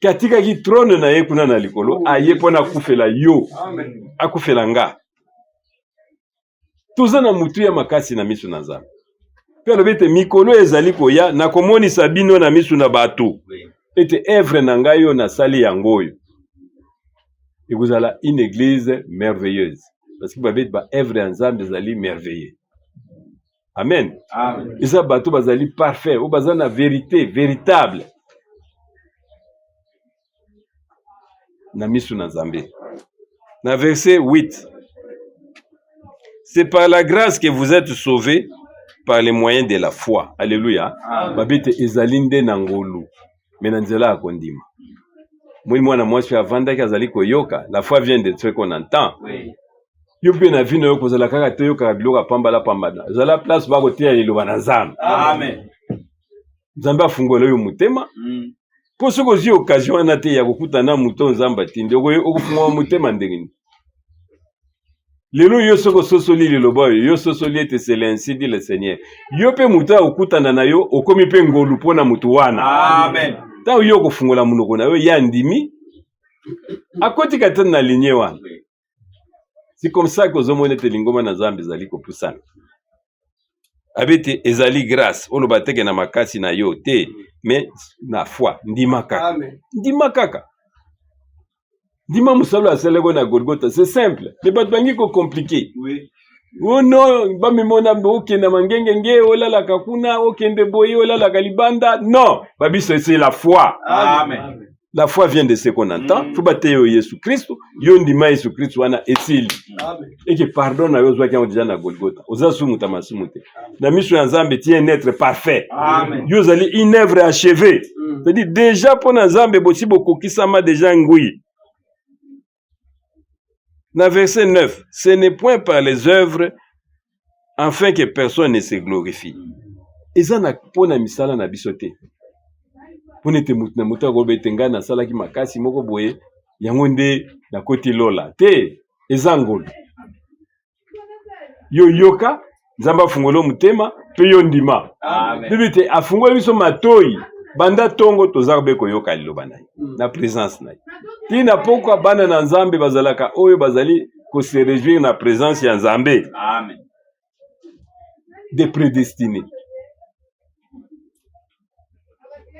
Ke atikaki trône na ye kuna na likolo, aye mpona akufela yo, akufela nga. Toza na mutu ya makasi na miso na Nzambe. Mpe alobi ete mikolo ezali koya, nakomonisa bino na miso na bato ete œuvre na ngai oyo nasali yango oyo ekozala une église merveilleuse, parce que babeti ba œuvre ya Nzambe ezali merveilleux. Amen. Amen. Eza bato bazali parfait, oyo baza na vérité véritable na miso na Nzambe. Na verset 8. C'est par la grâce que vous êtes sauvés par les moyens de la foi. Alléluia. Babi ete ezali nde na ngolu, mais na nzela ya kondima. Moi mwana mwasi oyo avandaki azali koyoka, la foi vient de ce qu'on entend. Oui. Yo mpe na vie na yo kozala kaka te oyokaka biloko ya pambala pambala. Zala place bakoteya liloba na Nzambe. Amen. Nzambe afungola yo motema. Mpo soki ozwi occasion wana te ya kokutana na moto oyo Nzambe atindi, okofungwama motema ndenge nini? Lelo yo soki ososoli liloba oyo, yo ososoli ete c'est l'ainsi dit le Seigneur, yo mpe moto oyo akokutana na yo okomi mpe ngolu mpo na moto wana. Amen. Ntango yo okofungola monoko na yo, ye andimi, akoti kati na ligne wana. C'est comme ça que ozomona ete lingomba na Nzambe ezali kopusana. Abi ete ezali grâce, oloba teke na makasi na yo te, mais na foi, ndima kaka. Amen. Ndima kaka. Ndima mosala asalaki na Golgotha, c'est simple. Mais bato bangi ko compliquer. Oui. Oh non, bamemona okenda mangengenge, olalaka kuna, okende boye, olalaka libanda. Non, babiso c'est la foi. Amen. La foi vient de ce qu'on entend. Faut bateya yo Yesu Kristo, yo ndima Yesu Kristo wana esili. Amen. Eke pardon na yo ozwaki yango deja na Golgotha. Oza su moto ya masumu te. Na miso ya Nzambe, tu es un être parfait. Amen. Yo ozali une œuvre achevée. C'est-à-dire déjà mpo na Nzambe bosi bokokisama déjà ngwi. Na verset 9, ce n'est point par les œuvres afin que personne ne se glorifie. Eza na mpo na misala na biso te. Mpo ete moto na moto akoloba ete ngai nasalaki makasi moko boye, yango nde nakoti lola. Te, eza ngolu. Yo yoka, Nzambe afungoli yo motema mpe yo ndima. Amen. Bibi te afungoli biso matoyi banda tongo toza be koyoka liloba na ye na présence na ye. Tina pokwa bana na Nzambe bazalaka oyo bazali ko se réjouir na présence ya Nzambe. Amen. Des prédestinés.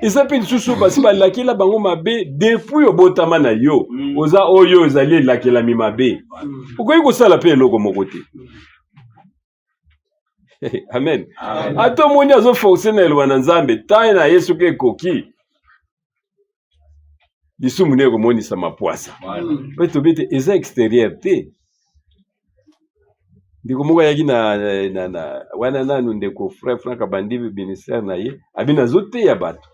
Eza mpe lisusu basi balakela bango mabe depuis obotama na yo. Oza oyo ezali elakelami mabe. Okoki kosala mpe eloko moko te. Amen. Amen. Ata omoni azoforce na eloba na Nzambe, taille na ye soki ekoki, lisumu nde ekomonisa mapwasa. Mpe tobi ete eza extérieur te. Ndeko moko ayaki na wana nanu ndeko frère Frank abandi ministère na ye, abi nazoteya bato.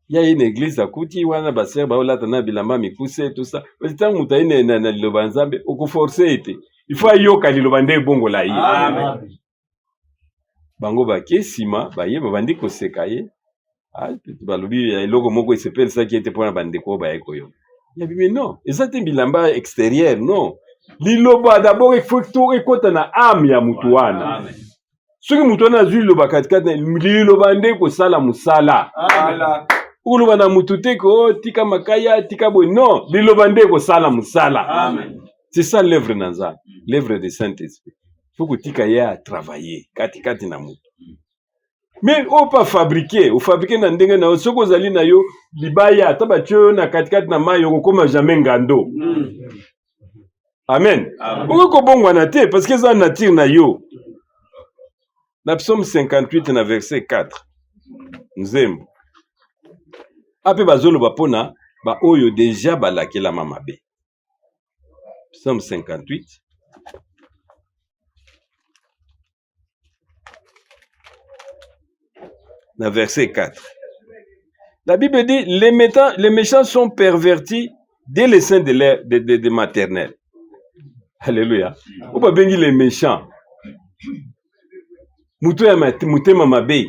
Ya ye na église akuti wana ba sœur baolata na bilamba mikuse tout ça. Parce que ntango moto aye na liloba ya Nzambe, okoforce ye te. Il faut ayoka liloba nde ebongola ye. Amen. Bango bake nsima baye babandi koseka ye. Ah, balobi ya eloko moko esepelisaki ye te mpona bandeko oyo baye koyoka. Ya bimi non, eza te bilamba extérieur, non. Liloba d'abord il faut to ekota na âme ya mutu wana. Amen. Soki mutu wana azwi liloba katikati na liloba nde kosala mosala. Amen. Okoloba na mutu te ko oh, tika makaya, tika boye. Non, liloba nde kosala mosala. Amen. C'est ça l'œuvre na Nzambe, l'œuvre du Saint-Esprit. Faut kotika ye a travailler katikati na mutu. Mais oyo pa fabriquer, ofabriquer na ndenge na yo, soki ozali na yo libaya, ata batie yo na katikati na mayi, okokoma jamais ngando. Amen. Amen. Okoki kobongwana te parce que eza nature na yo. Na psaume 58 na verset 4, nzembo. Ape bazoloba mpona ba oyo deja balakelama mabe. Psaume 58. Na verset 4. La Bible dit, les méchants sont pervertis dès le sein de leur, de, de, de maternelle. Alléluia. Ou pas bengi les méchants. Muto ya mutema mabe.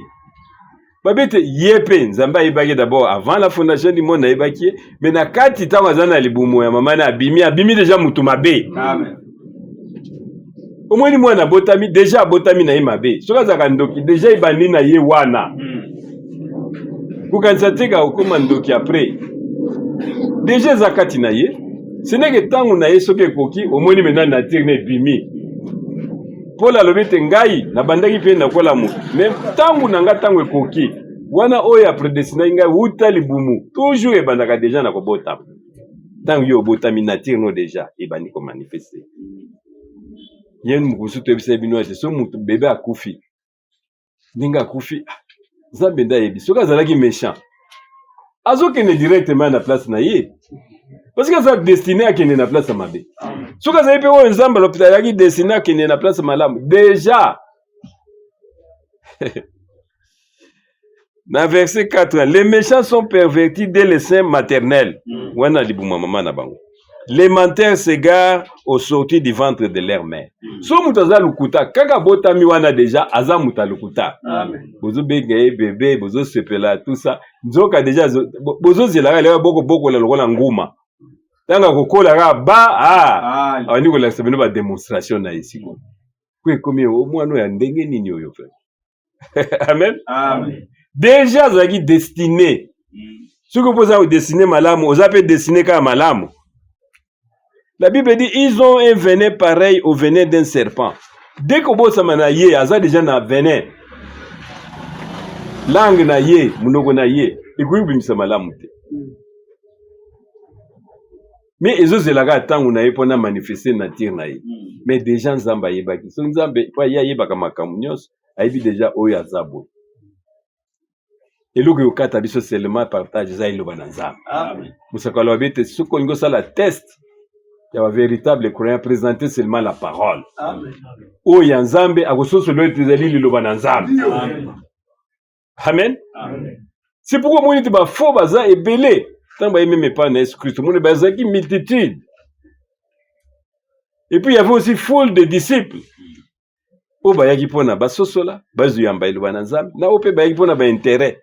Babete yepe Nzambe ayebaki d'abord avant la fondation du monde ayebaki ye, mais na kati ntango aza na libumu ya mama na abimi, abimi déjà mutu mabe. Amen. Omoni mwana abotami déjà abotami na ye mabe. Soki azalaka ndoki déjà ebandi na ye wana. Kokanisa te ka okoma ndoki après. Déjà eza kati na ye. Ce n'est que ntango na ye soki ekoki, omoni maintenant nature na ebimi. Paul alobi ete ngai nabandaki mpe nakola moto, mais ntango na ngai ntango ekoki wana oyo apredestinaki ngai wuta libumu, toujours ebandaka déjà na kobotama. Ntango yo obotami nature no déjà ebandi komanifeste. Ye mosusu toyebisa bino ete so moto bebe akufi, ndenge akufi, Nzambe nde ayebi. Soki azalaki méchant, Azokende directement na place na ye. Parce que aza destiné akende na place ya mabe. Soki azali mpe oyo Nzambe alopitayaki destiné akende na place malamu. Déjà na verset 4, les méchants sont pervertis dès le sein maternel. Wana libuma mama na bango. Les menteurs s'égarent au sortir du ventre de leur mère. So moto aza lokuta, kaka botami wana déjà aza moto ya lokuta. Bozobenga ye bebe, bozosepela tout ça. Nzoka déjà bozozela kaka lelo bokobokola lokola nguma. Ntango akokola kaka ba ah, abandi kolakisa bino ba démonstration na ye sikoyo. Ko ekomi mwana oyo ya ndenge nini oyo frère? Amen. Amen. Déjà azalaki destiné. Soki mpo oza kodestine malamu, oza mpe destiné kaka malamu. La Bible dit ils ont un venin pareil au venin d'un serpent. Dès kobosama na ye, aza déjà na venin. Langue na ye, monoko na ye, ekoki kobimisa malamu te. Mais ezozela kaka ntango na ye mpona manifester nature na ye. Mais déjà Nzambe ayebaki. Soki Nzambe mpo ye ayebaka makambo nyonso, ayebi déjà oyo aza boye. Eloko ekokata biso seulement partage eza eloba na Nzambe. Mosakoli alobi ete soki olingi osala test ya ba véritable croyant, présenter seulement la parole. Oyo ya Nzambe akososola ete ezali liloba na Nzambe. Amen. C'est pourquoi omoni ete bafaux baza ebele ntango baye meme epai na Yesu Kristo, omoni bazalaki multitude. Et puis il y avait aussi foule de disciples oyo bayaki mpona basosola bazoyamba eloba na Nzambe, na oyo mpe bayaki mpona baintérêt.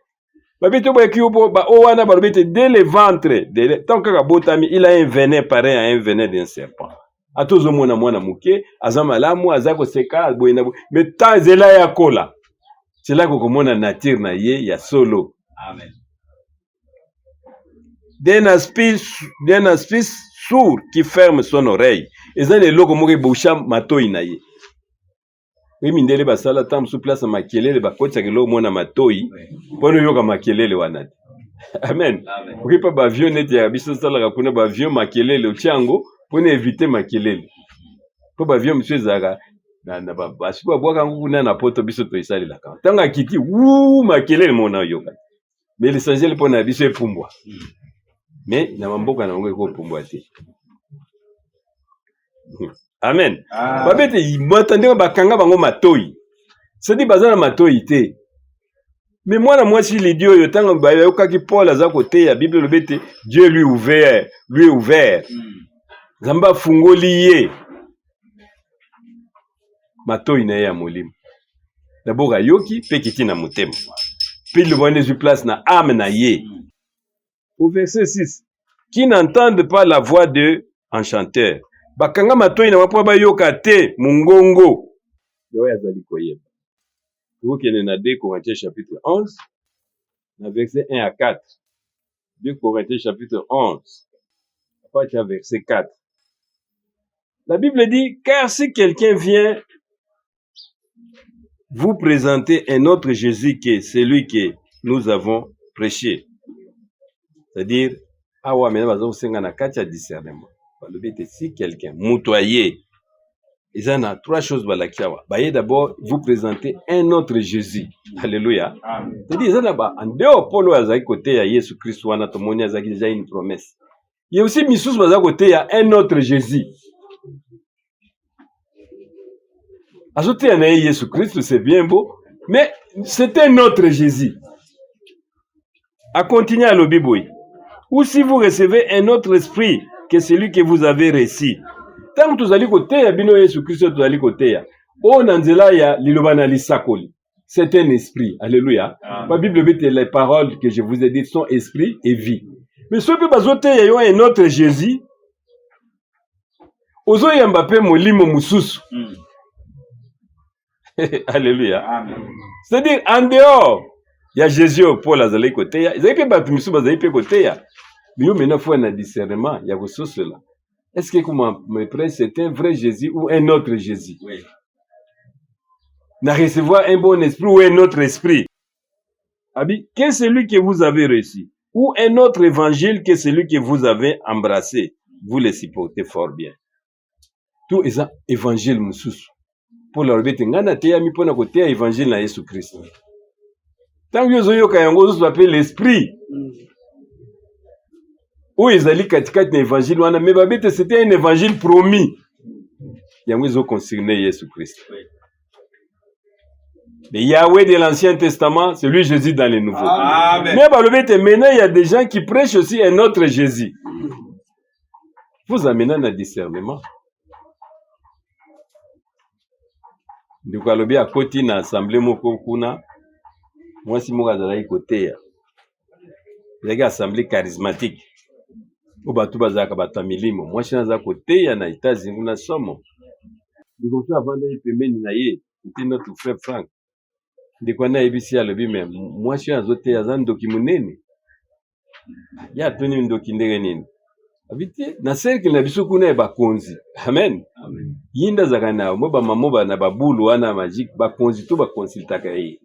Babi te bayaki oyo wana balobi ete dès le ventre, ntango kaka botami, il a un venin pareil à un venin d'un serpent. Ata ozomona mwana moke aza malamu, aza koseka boye na boye, mais tant ezela ya kola, c'est là kokomona nature na ye ya solo. Amen. D'un aspect sourd qui ferme son oreille. Eza na eloko moko eboucha matoi na ye. Oyo mindele basala ntango mosusu place ya makelele, bakotisaka eloko moko na matoi mpona oyoka makelele wana te. Amen. Amen. Okoki mpa baavion neti ya biso osalaka kuna baavion, makelele otia yango mpona éviter makelele, mpo baavion mosusu ezalaka na basi babwaka yango kuna na Poto. Biso toesalelaka ntango akiti wu makelele mona oyoka, mais l'essentiel mpona biso epumbwa. Mais na bamboka na bango ekopumbwa te. Amen. Ah. Babete bata ndenge bakanga bango matoi, c'est-à-dire baza na matoi te. Mais mwana mwasi Lydie oyo, ntango bayokaki Paul aza koteya, Bible elobi ete Dieu lui ouvert. Nzambe afungoli ye matoi na ye ya molimo. D'abord ayoki mpe kiti na motema, mpe liloba wana ezwi place na âme na ye. Au verset 6, qui n'entendent pas la voix de enchanteur, bakanga matoi na bango mpo bayoka te mongongo oyo azali koyeba. Tokokende na 2 Corinthiens chapitre 11 na verset 1 à 4. 2 Corinthiens chapitre 11 à partir ya verset 4, la Bible dit: car si quelqu'un vient vous présenter un autre Jésus que celui que nous avons prêché, c'est-à-dire awa mena baza kosenga na kati ya discernement. Balobi ete si quelqu'un, moto aye, eza na trois choses balakisi awa. Baye d'abord vous présenter un autre Jésus. Alléluia. Amen. C'est-à-dire eza na ba en dehors Paul oyo azalaki koteya Yesu Kristo wana, tomoni azalaki déjà une promesse. Ye aussi misusu baza koteya un autre Jésus. Azoteya na ye Yesu Kristo, c'est bien beau, mais c'est un autre Jésus. Acontinue, alobi boye: ou si vous recevez un autre esprit que celui que vous avez reçu. Ntango tozali koteya bino Yesu Kristo, tozali koteya oyo na nzela ya liloba na lisakoli, c'est un esprit. Alléluia. Amen. La Bible dit: les paroles que je vous ai dites sont esprit et vie. Mais soki mpe bazoteya yo un autre Jésus, ozoyamba mpe molimo mosusu. Alléluia. Amen. C'est-à-dire en dehors ya Jésus oyo Paul azalaki koteya, ezali mpe bato misusu bazali mpe koteya. Mais yo maintenant faut na discernement ya kososola: est-ce que comment me prêche, c'est un vrai Jésus ou un autre Jésus? Na recevoir un bon esprit ou un autre esprit. Abi, que celui que vous avez reçu ou un autre évangile que celui que vous avez embrassé, vous le supportez fort bien. To eza évangile mosusu. Paul alobi ete ngai nateyami mpona koteya évangile na Yesu Kristo. Ntango yo ozoyoka yango, ozozwa mpe l'esprit. Oyo ezali katikati na évangile wana, mais babi ete c'était un évangile promis. Yango ezo concerner Yesu Christ. Le Yahweh de l'Ancien Testament, c'est lui Jésus dans le Nouveau. Amen. Mais balobi ete maintenant il y a des gens qui prêchent aussi un autre Jésus. Vous amenez na discernement. Ndeko alobi akoti na assemblée moko kuna, mwasi moko azalaki koteya. Ezalaki assemblée charismatique. Oyo bato bazalaka bato ya milimo. Mwasi wana aza koteya na États-Unis kuna somo. Ndeko mosusu avandaki pembeni na ye, c'était notre frère Frank. Ndeko wana ayebisi ye, alobi mais mwasi oyo azoteya aza ndoki monene. Ye atuni ndoki ndenge nini? Abi te na cercle na biso kuna ya bakonzi. Amen. Ye nde azalaka na mwa bamamo ba na babulu wana magique, bakonzi to bakonsultaka ye.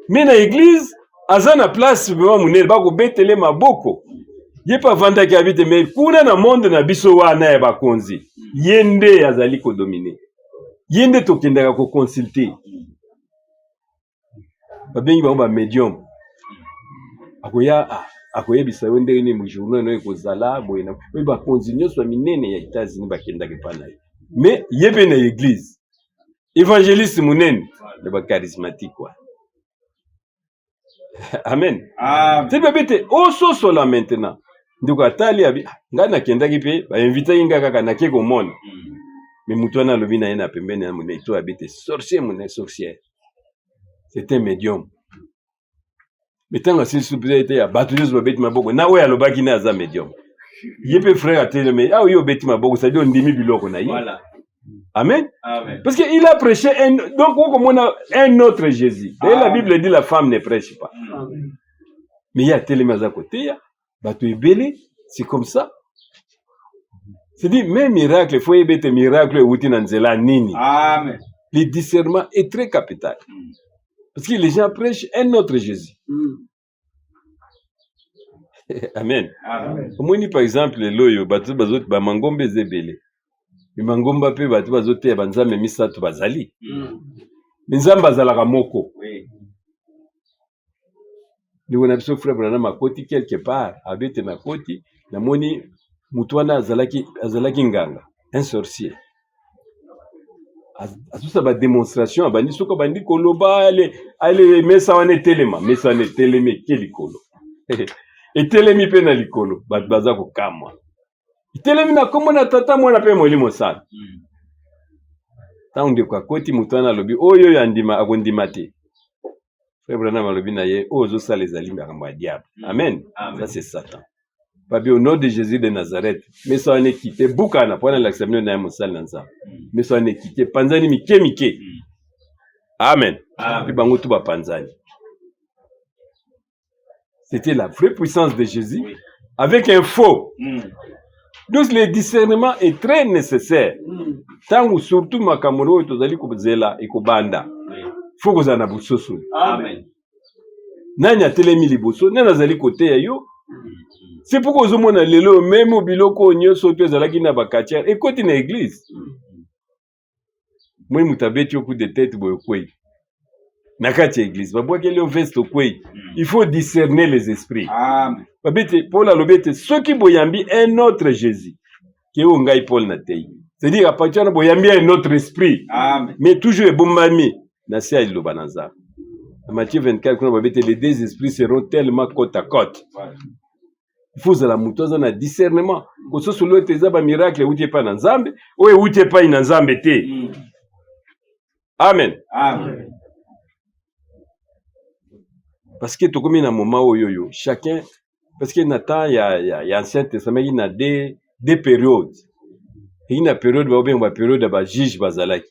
Mais na église aza na place vraiment monene, bakobetele maboko. Ye mpe avandaki abi te mais kuna na monde na biso wana ya bakonzi, ye nde azali kodomine. Ye nde tokendaka koconsulte. Babengi bango ba medium. Akoya ah, akoyebisa yo ndenge nini journée no ekozala boye na oyo bakonzi nyonso ya minene ya États-Unis bakendaka epai na ye. Mais ye mpe na église évangéliste monene ya ba charismatique wana. Amen. Amen. Te bebe te ososola maintenant. Ndeko atali abi ah, ngai nakendaki mpe bainvitaki ngai kaka nake komona. Mais moto wana alobi na ye na pembeni ya monene to abi te sorcier monene sorcière. C'est un médium. Mais ntango asilisi mpenza ete ya bato nyonso babeti maboko na oyo alobaki na aza médium. Ye mpe frère atelemi awa yo obeti maboko c'est-à-dire ondimi biloko na ye. Voilà. Amen. Amen. Parce qu'il a prêché un, donc okomona un autre Jésus. D'ailleurs, la Amen. Bible dit la femme ne prêche pas. Mais ye atelemi aza koteya bato ebele, c'est comme ça. C'est-à-dire même miracle, faut yeba ete miracle euti na nzela nini. Amen. Le discernement est très capital. Parce que les gens prêchent un autre Jésus. Amen. Amen. Omoni par exemple lelo oyo bato bazo ba mangomba eza ebele. Mais mangomba mpe bato bazoteya banzambe misato bazali. Mais Nzambe azalaka moko. Oui. Ndeko na biso frère Branham akoti quelque part, abete nakoti, namoni moto wana azalaki azalaki nganga, un sorcier. Azusa ba démonstration, abandi soki abandi koloba ale ale mesa wana etelema, mesa wana etelemi eke likolo. Etelemi mpe na likolo, bato baza kokamwa. Etelemi na kombo na tata mwana mpe molimo santu. Ntango ndeko akoti moto wana alobi oyo oyo andima akondima te. Frère Branham alobi na ye oyo ozosala ezali makambo ya diable. Amen. Amen. Ça c'est Satan. Babi au nom de Jésus de Nazareth, meso wana ekite bukana mpo nalakisa bino na ye mosali na Nzambe. Meso wana ekite panzani mike mike. Amen. Amen. Mpe bango tu bapanzani. C'était la vraie puissance de Jésus Oui. avec un faux. Donc le discernement est très nécessaire. Tango surtout makambo oyo tozali kozela ekobanda. Oui. Faut kozala na bososoli. Amen. Nani atelemi liboso, nani azali koteya yo. C'est pourquoi ozomona lelo meme biloko oyo nyonso to ezalaki na bakatiere ekoti na église. Moi moto abeti yo coup de tête boye okwei na kati ya église, babwakeli yo veste okwei. Il faut discerner les esprits. Amen. Babeti Paul alobi ete soki boyambi un autre Jésus ke oyo ngai Paul natei, c'est-à-dire à partir wana boyambi un autre esprit. Amen. Mais toujours ebombami na se ya liloba na Nzambe. Na Matthieu 24 kuna babeti les deux esprits seront tellement côte à côte. Voilà. Il faut ozala moto aza na discernement kososola ete eza ba miracle euti epai na Nzambe oyo euti epai na Nzambe te. Amen. Amen. Parce que tokomi na moment oyo oyo chacun, parce que na temps ya Ancien Testament il na deux périodes. Il na période ba benga ba période ya ba juge bazalaki.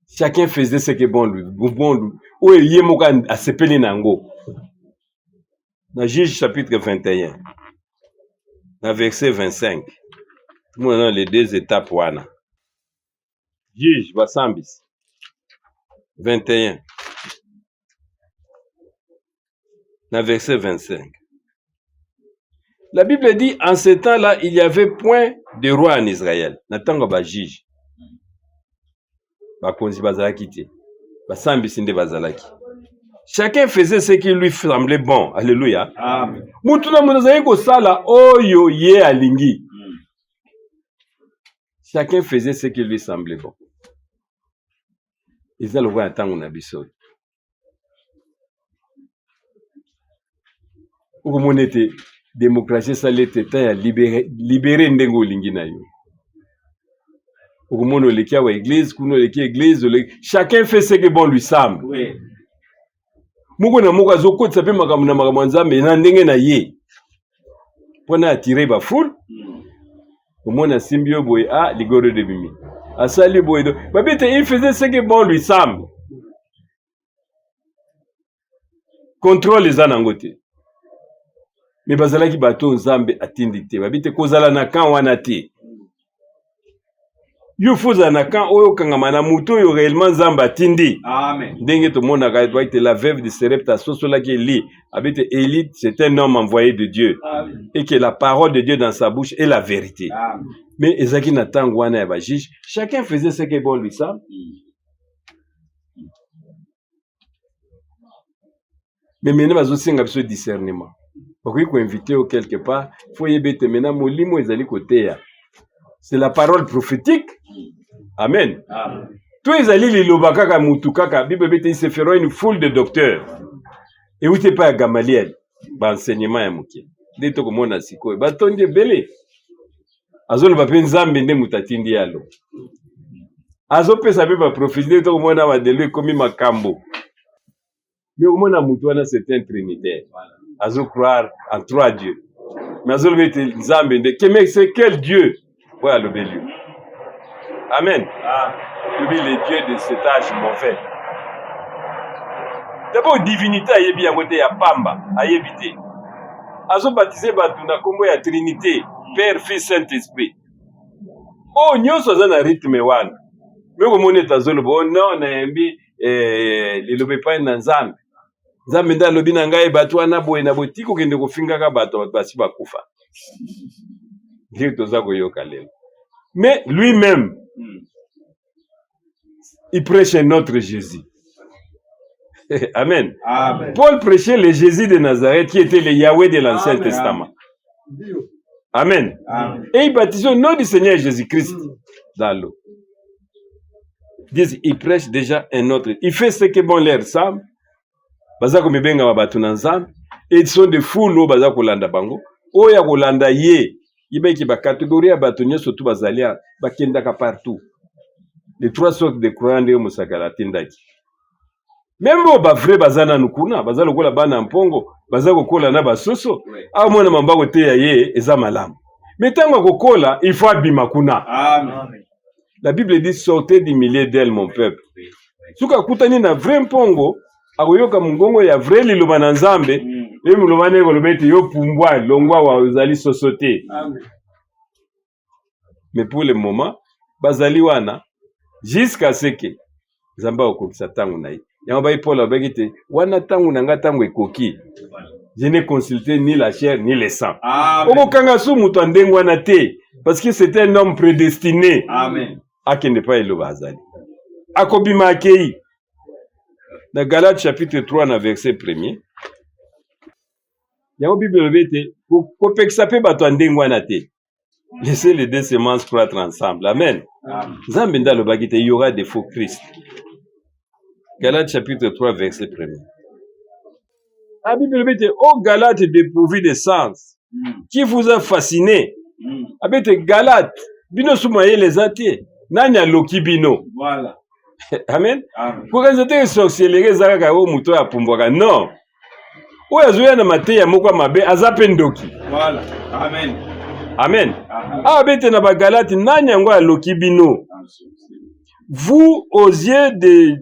Chacun faisait ce que bon lui, bon lui. Oyo ye moko asepeli na yango. Na Juge chapitre 21, na verset 25. Tout les deux étapes wana. Juge basambisi 21 na verset 25. La Bible dit, en ce temps-là, il n'y avait point de roi en Israël. Na tango ba juge. Bakonzi bazalaki te. Basambisi nde bazalaki. Chacun faisait ce qui lui semblait bon. Alléluia. Amen. Mutu na mutu azali kosala oyo ye alingi. Chacun faisait ce qui lui semblait bon. Eza lokola na ntango na biso. Okomona ete démocratie esali ete temps ya libere, libere ndenge olingi na yo. Okomona oleki awa église, kuna oleki église, oleki... Chacun fait ce que bon lui semble. Oui. Moko na moko azokotisa mpe makambo na makambo ya Nzambe na ndenge na ye mpo na atire ba foule. Omoni asimbi yo boye, ah, ligoro de bimi asali boye do babi te, il faisait ce que bon lui semble. Contrôle eza nango te, me bazalaki bato oyo Nzambe atindi te. Babi te kozala na camp wana te. Yo fo ozala na camp oyo okangama na moto oyo réellement Nzambe atindi. Amen. Ndenge tomonaka ete la veuve de Serepta asosolaki Élie, abi te Élie c'est un homme envoyé de Dieu. Amen. Et que la parole de Dieu dans sa bouche est la vérité. Amen. Mais ezalaki na ntango wana ya bajuge, chacun faisait ce que bon lui semble. Mais maintenant bazosenga biso discernement. Bakoki koinvite yo quelque part, faut yeba ete maintenant molimo ezali koteya. C'est la parole prophétique. Amen. Amen. To ezali liloba kaka mutu kaka, Bible ebete il se fera une foule de docteurs. Euti epai ya Gamaliel, ba enseignement ya moke. Nde tokomona sikoyo, batondi ebele. Azoloba mpe Nzambe nde moto atindi ye aloba. Azopesa mpe ba prophétie, nde tokomona badelo ekomi makambo. Mais okomona moto wana c'est un trinitaire. Azo croire en trois dieux. Mais azoloba ete Nzambe nde, que mais c'est quel Dieu? Oyo alobeli yo. Amen. Lobi le Dieu de cet âge mauvais. D'abord divinité ayebi yango te ya pamba, ayebi te. Azobatize bato na kombo ya Trinité, Père, Fils, Saint-Esprit. Oyo nyonso aza na rythme wana. Mais okomona ete azoloba, oh non, nayambi liloba epai na Nzambe. Nzambe nde alobi na ngai bato wana boye na boye, tika kokende kofingaka bato, bato basi bakufa. Nde toza koyoka lelo. Mais lui-même, il prêche un autre Jésus. Amen. Amen. Paul prêchait le Jésus de Nazareth qui était le Yahweh de l'Ancien Amen. Testament. Amen. Amen. Et il baptisait au nom du Seigneur Jésus-Christ dans l'eau. Disent, il prêche déjà un autre. Il fait ce que bon l'air semble. Baza komibenga bato na Nzambe. Et ils sont des foules oyo baza kolanda bango. Oyo ya kolanda ye, yebaki ba catégorie ya bato nyonso tu bazali awa, bakendaka partout. Les trois sortes de croyants nde mosakala atindaki. Même oyo ba vrai baza nanu kuna, baza lokola bana mpongo, baza kokola na basoso. Awa mwana mamba koteya ye eza malamu. Mais ntango akokola, il faut abima kuna. Amen. La Bible dit sortez du milieu d'elle mon peuple. Soki akutani na vrai mpongo, akoyoka mongongo ya vrai liloba na Nzambe, ye moloba nde koloba ete yo pumbwa longwa wa ozali soso te. Amen. Mais pour le moment, bazali wana jusqu'à ce que Nzambe akokokisa ntango na ye. Yango bai Paul alobaki ete wana ntango na ngai ntango ekoki. Je n'ai consulté ni la chair ni le sang. Amen. Okokanga su moto ya ndenge wana te, parce que c'est un homme prédestiné. Amen. Akende pa eloba azali. Akobima akei. Na Galates chapitre 3 na verset 1er. Yango Bible elobi ete kopekisa pe bato ya ndenge wana te. Laissez les deux semences croître ensemble. Amen. Amen. Nzambe nde alobaki te, il y aura des faux Christ. Galates chapitre 3 verset 1er. La Bible elobi ete, ô Galates dépourvu de sens, qui vous a fasciné? Abete Galate, bino su mayele eza te. Nani aloki bino? Voilà. Amen. Amen. Kokanisa te sorcellerie eza kaka oyo moto oyo apumbwaka. Non. Oyo azoya na mateya moko ya mabe aza pe ndoki. Voilà. Amen. Amen. Amen. Awa bete na ba Galate, nani yango aloki bino? Vous aux yeux de,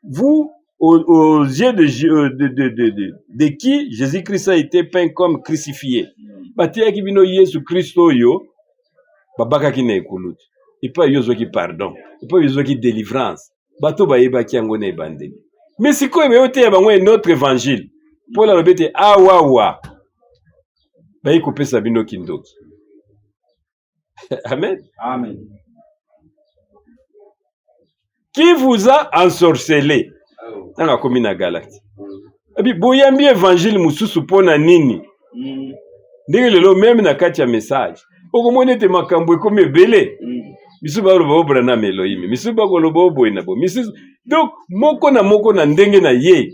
vous aux, aux yeux de, de, de, de, de, de qui Jésus-Christ a été peint comme crucifié. Bateyaki bino Yesu Christ oyo babakaki na ekulutu. Epai yo ozwaki pardon, epai yo ozwaki délivrance. Bato bayebaki yango na ebandeli. Mais sikoyo bayoteya bango un autre évangile. Paul alobi ete awawa bayi kopesa bino kindoki. Amen. Amen. Qui vous a ensorcelé? Oh. Ntango akomi na Galate. Abi boyambi evangile mosusu mpo na nini? Ndenge lelo meme na kati ya message okomona ete makambo ekomi ebele. Misusu bakoloba o Branham Elohim, misusu bakoloba o boye na boye, misusu donc moko na moko na ndenge na ye.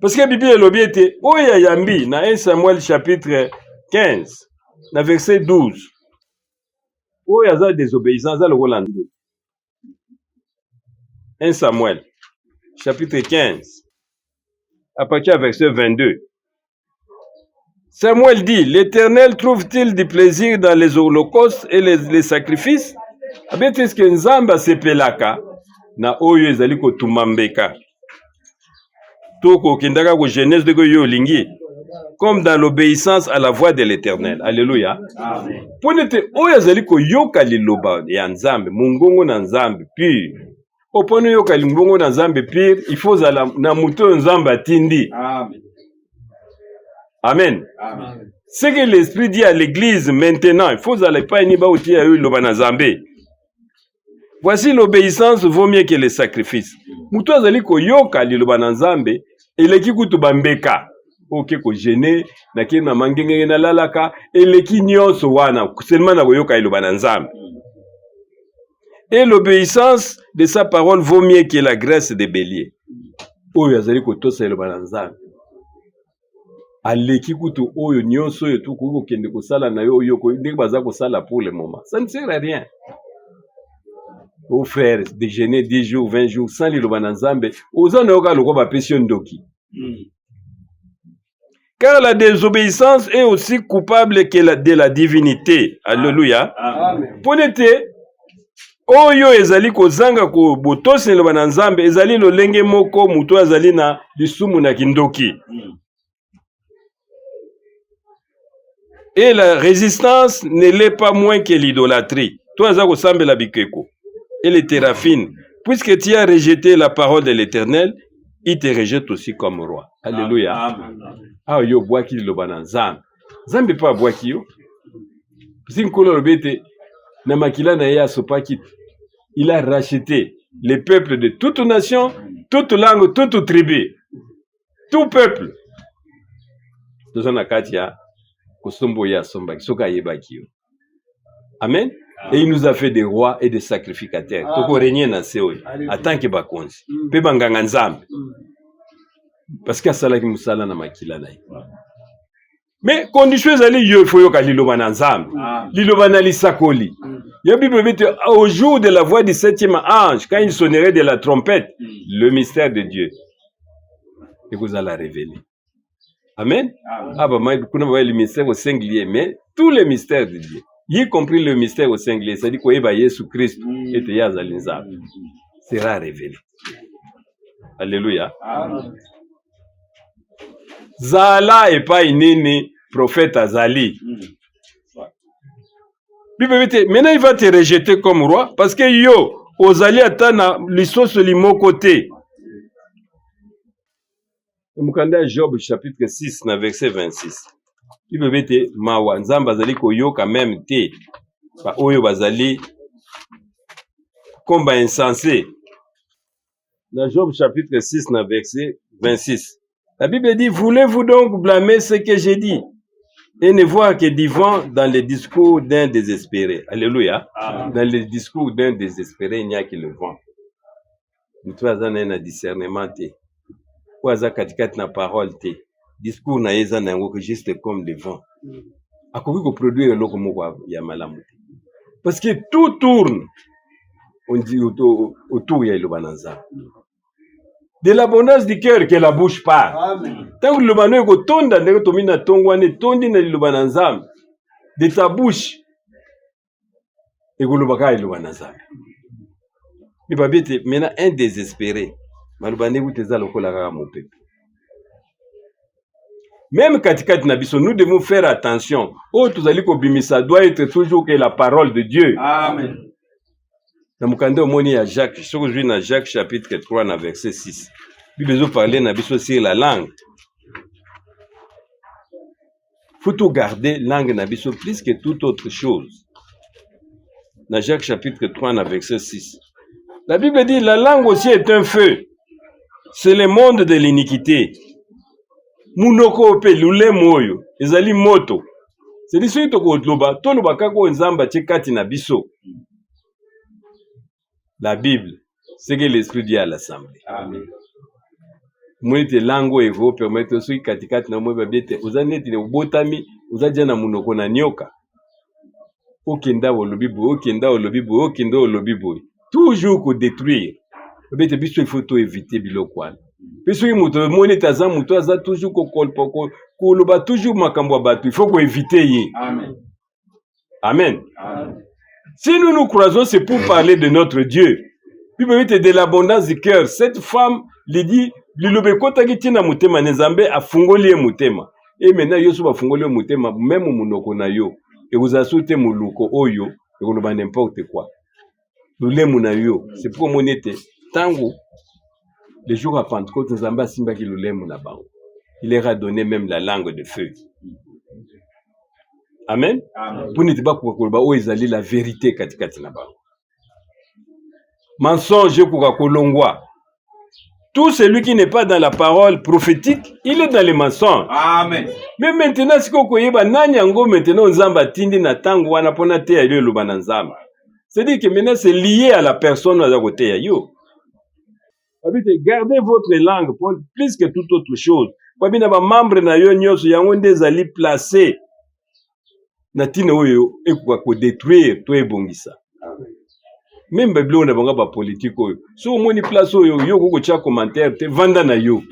Parce que Biblia elobi ete oyo ayambi na 1 Samuel chapitre 15 na verset 12, oyo aza désobéissant aza lokola ndoki. 1 Samuel chapitre 15 à partir ya verset 22. Samuel dit, l'Éternel trouve-t-il du plaisir dans les holocaustes et les sacrifices? Abeti eske Nzambe asepelaka na oyo ezali kotumba mbeka to kokendaka ko genèse ndenge yo olingi, comme dans l'obéissance à la voix de l'Éternel. Alléluia. Mpo nete oyo azali koyoka liloba ya Nzambe, mongongo na Nzambe pur. Mpo oyoka mongongo na Nzambe pur, il faut ozala na moto oyo Nzambe atindi. Amen. Amen. Amen. Ce que l'Esprit dit à l'Église maintenant, il faut ozala epai nini baotia yo liloba na Nzambe. Voici, l'obéissance vaut mieux que les sacrifices. Moto azali koyoka liloba na Nzambe eleki kutu bambeka. Oke kojeûner nake na mangengenge nalalaka eleki nyonso wana seulement na koyoka liloba na Nzambe. Et l'obéissance de sa parole vaut mieux que la graisse des béliers. Oyo azali kotosa liloba na Nzambe aleki kutu oyo nyonso oyo tokoki kokende kosala na yo oyo ndenge baza kosala pour le moment. Ça ne sert à rien. Oh frère, déjeuner 10 jours, 20 jours sans liloba na Nzambe, oza na yo kaka lokola bapesi yo ndoki. Car la désobéissance est aussi coupable que de la divinité. Alléluia. Amen. Mpo nete oyo ezali kozanga botosi na liloba na Nzambe ezali lolenge moko moto oyo azali na lisumu na kindoki. Et la résistance ne l'est pas moins que l'idolâtrie. Toi, aza kosambela bikeko et les théraphim. Puisque tu as rejeté la parole de l'Éternel, il te rejette aussi comme roi. Alléluia. Amen. Awa yo obwaki liloba na Nzambe, Nzambe mpe abwaki yo. Parce Nkolo alobi ete na makila na ye asopaki, il a racheté les peuples de toute nation, toute langue, toute tribu, tout peuple. Toza na kati ya kosomba oyo asombaki soki ayebaki yo. Amen. Et il nous a fait des rois et des sacrificateurs. Tokorégner na se oyo en tant que bakonzi mpe banganga Nzambe, parce que asalaki mosala na makila na ye. Mais condition ezali, yo ifo yoka liloba na Nzambe, liloba na lisakoli ya Bible elobi ete au jour de la voix du septième ange, quand il sonnerait de la trompette, le mystère de Dieu ekozala révélé. Amen. Ah, bah, kuna ba le mystère au singulier, mais tous les mystères de Dieu, y compris le mystère au singulier, c'est-à-dire koyeba Yesu Christ ete ye azali Nzambe, sera révélé. Alléluia. Amen. Zala epai nini prophète azali. Bible ete maintenant il va te rejeter comme roi parce que yo ozali ata na lisosoli moko te. Mokanda ya Job chapitre 6 na verset 26, Bible ete mawa, Nzambe azali koyoka même te baoyo bazali comme bainsensé. Na Job chapitre 6 na verset 26, la Bible dit: voulez-vous donc blâmer ce que j'ai dit et ne voir que du vent dans les discours d'un désespéré? Alléluia. Amen. Dans les discours d'un désespéré, il n'y a que le vent. Moto aza na ye na discernement te, oyo aza katikati na parole te, discours na ye eza na yango juste comme le vent. Akoki koproduire eloko moko ya malamu te, parce que tout tourne, on dit, autour ya liloba na Nzambe. De l'abondance du cœur que la bouche parle. Ntango liloba no ekotonda, ndenge tomi na ntongo wana etondi na liloba na Nzambe, de ta bouche ekoloba kaka liloba na Nzambe. Me babi ete maintenant un désespéré, maloba nde kuta eza lokola kaka mopepe. Même katikati na biso, nous devons faire attention. Oyo tozali kobimisa doit être toujours que la parole de Dieu. Amen. Na mokanda omoni ya Jacques, soki ozwi na Jacques chapitre 3 na verset 6, Bible ezoparler na biso sur la langue. Faut tout garder langue na biso plus que toute autre chose. Na Jacques chapitre 3 na verset 6. La Bible dit, la langue aussi est un feu. C'est le monde de l'iniquité. Munoko oyo mpe lolemo oyo ezali moto. C'est-à-dire soki tokoloba, toloba kaka oyo Nzambe atie kati na biso. La Bible, ce que l'Esprit dit à l'assemblée. Amen. Omoni ete langue oyo eko permettre soki katikati na moi babi ete oza neti obotami oza dia na monoko na nioka. Okenda olobi boye, okenda olobi boye, okenda olobi boye. Toujours ko détruire. Babi ete biso il faut to éviter biloko wana. Mpe soki moto omoni ete aza moto aza toujours kokolpa koloba toujours makambo ya bato, il faut ko éviter ye. Amen. Amen. Amen. Si nous nous croisons, c'est pour parler de notre Dieu. Bible ete de l'abondance du cœur. Cette femme lui dit, liloba ekotaki ntina motema na Nzambe afungoli ye motema. Et maintenant yo so bafungoli yo motema, même monoko na yo ekozala so te moluko oyo ekoloba n'importe quoi. Lolemo na yo. C'est pourquoi omoni ete ntango le jour ya Pentecôte Nzambe asimbaki lolemo na bango. Il leur a donné même la langue de feu. Amen. Mpo neti bakoka koloba oyo ezali la vérité katikati na bango. Mensonge ekoka kolongwa. Tout celui qui n'est pas dans la parole prophétique, il est dans les mensonges. Amen. Mais maintenant, sikoyo koyeba nani yango maintenant Nzambe atindi na ntango wana mpona teya yo eloba na Nzambe. C'est-à-dire que maintenant c'est lié à la personne oyo aza koteya yo. Babi te gardez votre langue plus que toute autre chose. Babi na ba membre na yo nyonso yango nde ezali placé na ntina oyo ekoka kodétruire to ebongisa. Même babiloko na bango ba politique oyo, soki omoni place oyo yo okoki kotia commentaire te, vanda na yo.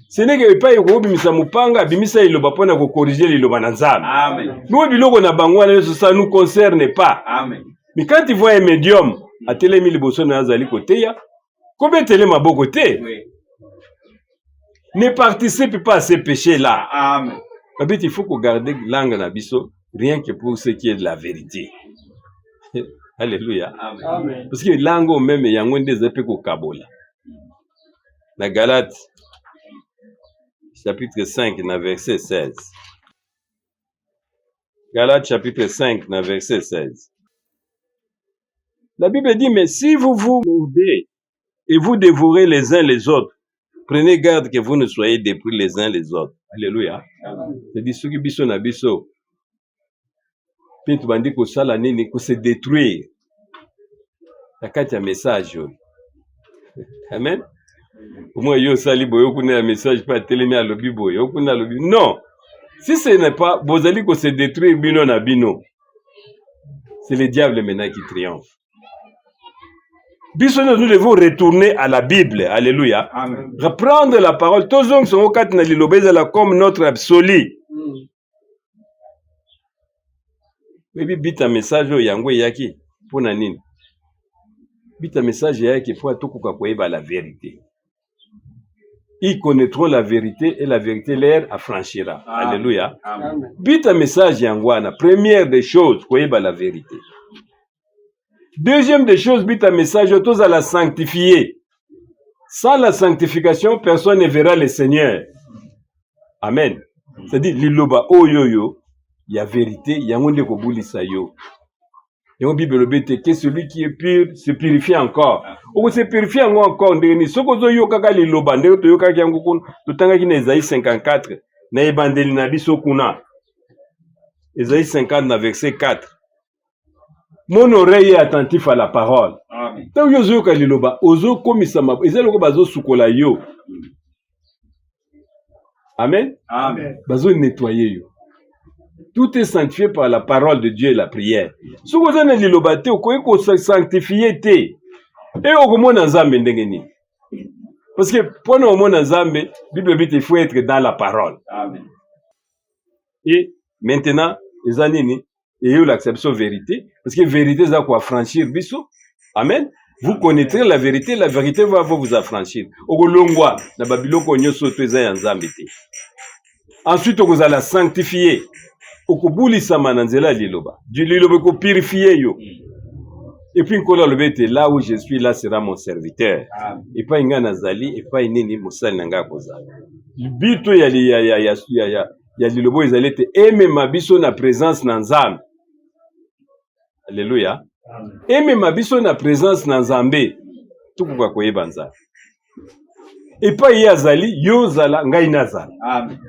Ce n'est que epai okobimisa mopanga, abimisa liloba mpona kocorriger liloba na Nzambe. Amen. Mpo biloko na bango wana nyonso, ça nous concerne pas. Amen. Mais quand tu vois un médium atelemi liboso na ye azali koteya, kobetele maboko te. Ne participe pas à ces péchés là. Amen. Babeti, il faut kogarder langue na biso rien que pour ce qui est de la vérité. Alléluia. Amen. Amen. Parce que langue oyo même yango nde eza mpe kokabola. Na Galate chapitre 5 na verset 16. Galate chapitre 5 na verset 16. La Bible dit, mais si vous vous mordez et vous dévorez les uns les autres, prenez garde que vous ne soyez détruits les uns les autres. Alléluia. C'est-à-dire soki biso na biso mpe tobandi kosala nini, kose détruire na kati ya message oyo. Amen. Omoi yo osali boye okuna ya message mpe atelemi alobi boye okuna alobi non. Si ce n'est pas bozali kose détruire bino na bino, c'est le diable maintenant qui triomphe. Biso nyonso nous devons retourner à la Bible. Alléluia. Amen. Reprendre la parole. Tozongisa yango kati na liloba ezala comme notre absolu. Oyebi bita message oyo yango eyaki mpona nini? Bita message eyaki mpo tokoka koyeba la vérité. Ils connaîtront la vérité et la vérité leur affranchira. Amen. Alléluia. Amen. Bita message yango wana, première des choses, koyeba la vérité. Deuxième des choses, bita message oyo tozala sanctifié. Sans la sanctification, personne ne verra le Seigneur. Amen. C'est-à-dire liloba oyo oyo ya vérité yango nde kobulisa yo. Yango Bible elobi ete que celui qui est pur se purifie encore. Okose purifie yango encore ndenge nini? Soki ozoyokaka liloba ndenge toyokaki yango kuna, totangaki na Esaïe 54 na ebandeli na biso kuna. Esaïe 50 na verset 4. Mon oreille est attentif à la parole. Amen. Ntango yo ozoyoka liloba, ozokomisa eza lokola bazosukola yo. Amen. Amen. Bazo nettoyer yo. Tout est sanctifié par la parole de Dieu et la prière. Soki oza na liloba te, okoki kosanctifie te. E okomona Nzambe ndenge nini? Parce que mpona omona Nzambe, Bible elobi te il faut être dans la parole. Amen. Et maintenant, eza nini? Eyolakisa biso vérité. Parce que vérité eza koaffranchir biso. Amen. Vous connaîtrez la vérité, la vérité va vous affranchir. Okolongwa na babiloko nyonso to eza ya Nzambe te. Ensuite okozala sanctifié. Okobulisama na nzela ya liloba. Liloba ekopurifie yo. Et puis Nkolo alobi ete là où je suis, là sera mon serviteur. Amen. Epai ngai nazali, epai nini mosali na ngai akozala. Bito ya, ya, ya, ya, ya, ya, ya liloba oyo ezali ete emema biso na présence na Nzambe. Alléluia. Emema biso na présence na Nzambe. Tokoka koyeba Nzambe. Epai ye azali, yo ozala, ngai nazala. Amen.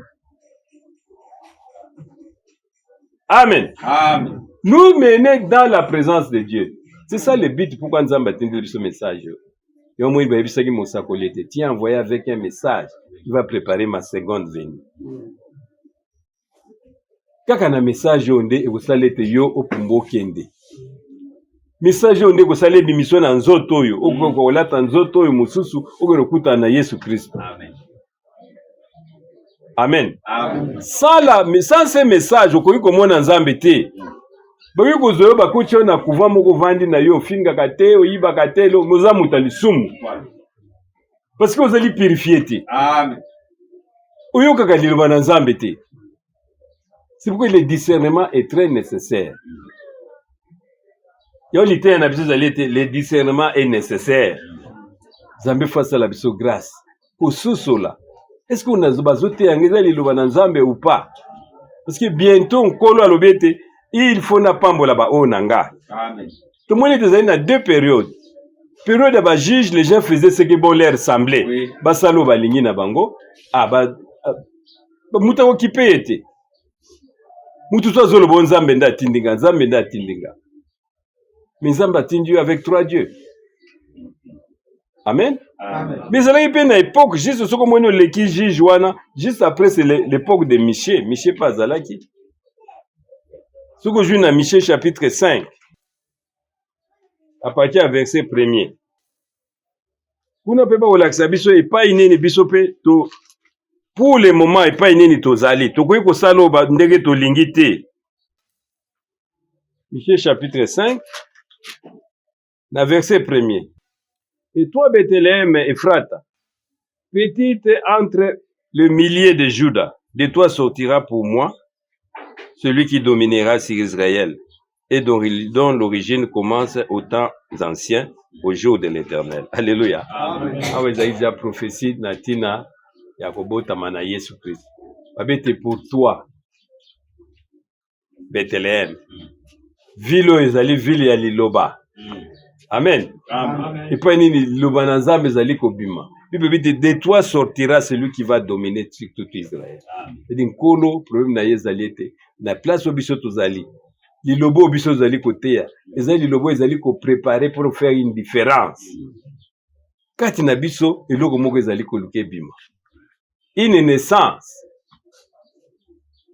Amen. Amen. Nous mener dans la présence de Dieu. C'est ça le but pourquoi Nzambe atindeli biso message. Yo moi bayebisaki mosakoli ete tu es envoyé avec un message qui va préparer ma seconde venue. Kaka na message oyo nde ekosala ete yo opumbwa okende. Message oyo nde ekosala ebimiso na nzoto oyo okoka kolata nzoto oyo mosusu okende kokutana na Yesu Kristo. Amen. Amen. Amen. Sans la, sans ce message okoki komona Nzambe te. Bakoki kozwa yo bakoti yo na couvent moko ovandi na yo ofingaka te oyibaka te oza moto ya lisumu parce que ozali purifie te. Amen. Oyokaka liloba na Nzambe te. C'est pourquoi le discernement est très nécessaire. Yo liteya na biso ezali ete le discernement est nécessaire. Nzambe fo asala biso grâce kososola est-ce que nazo bazoteya yango eza liloba na Nzambe ou pas? Parce que bientôt Nkolo alobi ete il faut napambola baoyo na nga. Amen. Tomoni ete ezali na deux périodes. Période ya ba juges, les gens faisaient ce que bon leur semblait. Oui. Basala oyo balingi na bango. Ah, ba, ah, moto akokipe ye te. Moto so azoloba oyo Nzambe nde atindi nga, Nzambe nde atindi nga. Mais Nzambe atindi yo avec trois dieux. Amen. Amen. Mais ezalaki mpe na époque juste soki omoni oleki juge wana juste après c'est l'époque de Michée. Michée mpe azalaki. Soki ozwi na Michée chapitre 5 à partir ya verset premier kuna mpe bakolakisa biso epai nini biso mpe to pour le moment epai nini tozali tokoki kosala oyo ndenge tolingi te. Michée chapitre 5 na verset premier. Et toi Bethléem Ephrata, petite entre le millier de Juda, de toi sortira pour moi celui qui dominera sur Israël et dont l'origine commence aux temps anciens, au jour de l'Éternel. Alléluia. Amen. Awa ezali déjà prophétie na tina ya kobotama na Yesu Christ. Babete pour toi Bethléem, ville oyo ezali ville ya liloba. Amen. Amen. Epai nini liloba na Nzambe ezali kobima. Bible elobi te de toi sortira celui qui va dominer sur tout Israël. Edi Nkolo problème na ye ezali ete na place oyo biso tozali liloba oyo biso tozali koteya ezali liloba oyo ezali koprepare pour faire une différence kati na biso. Eloko moko ezali koluka ebima, une naissance.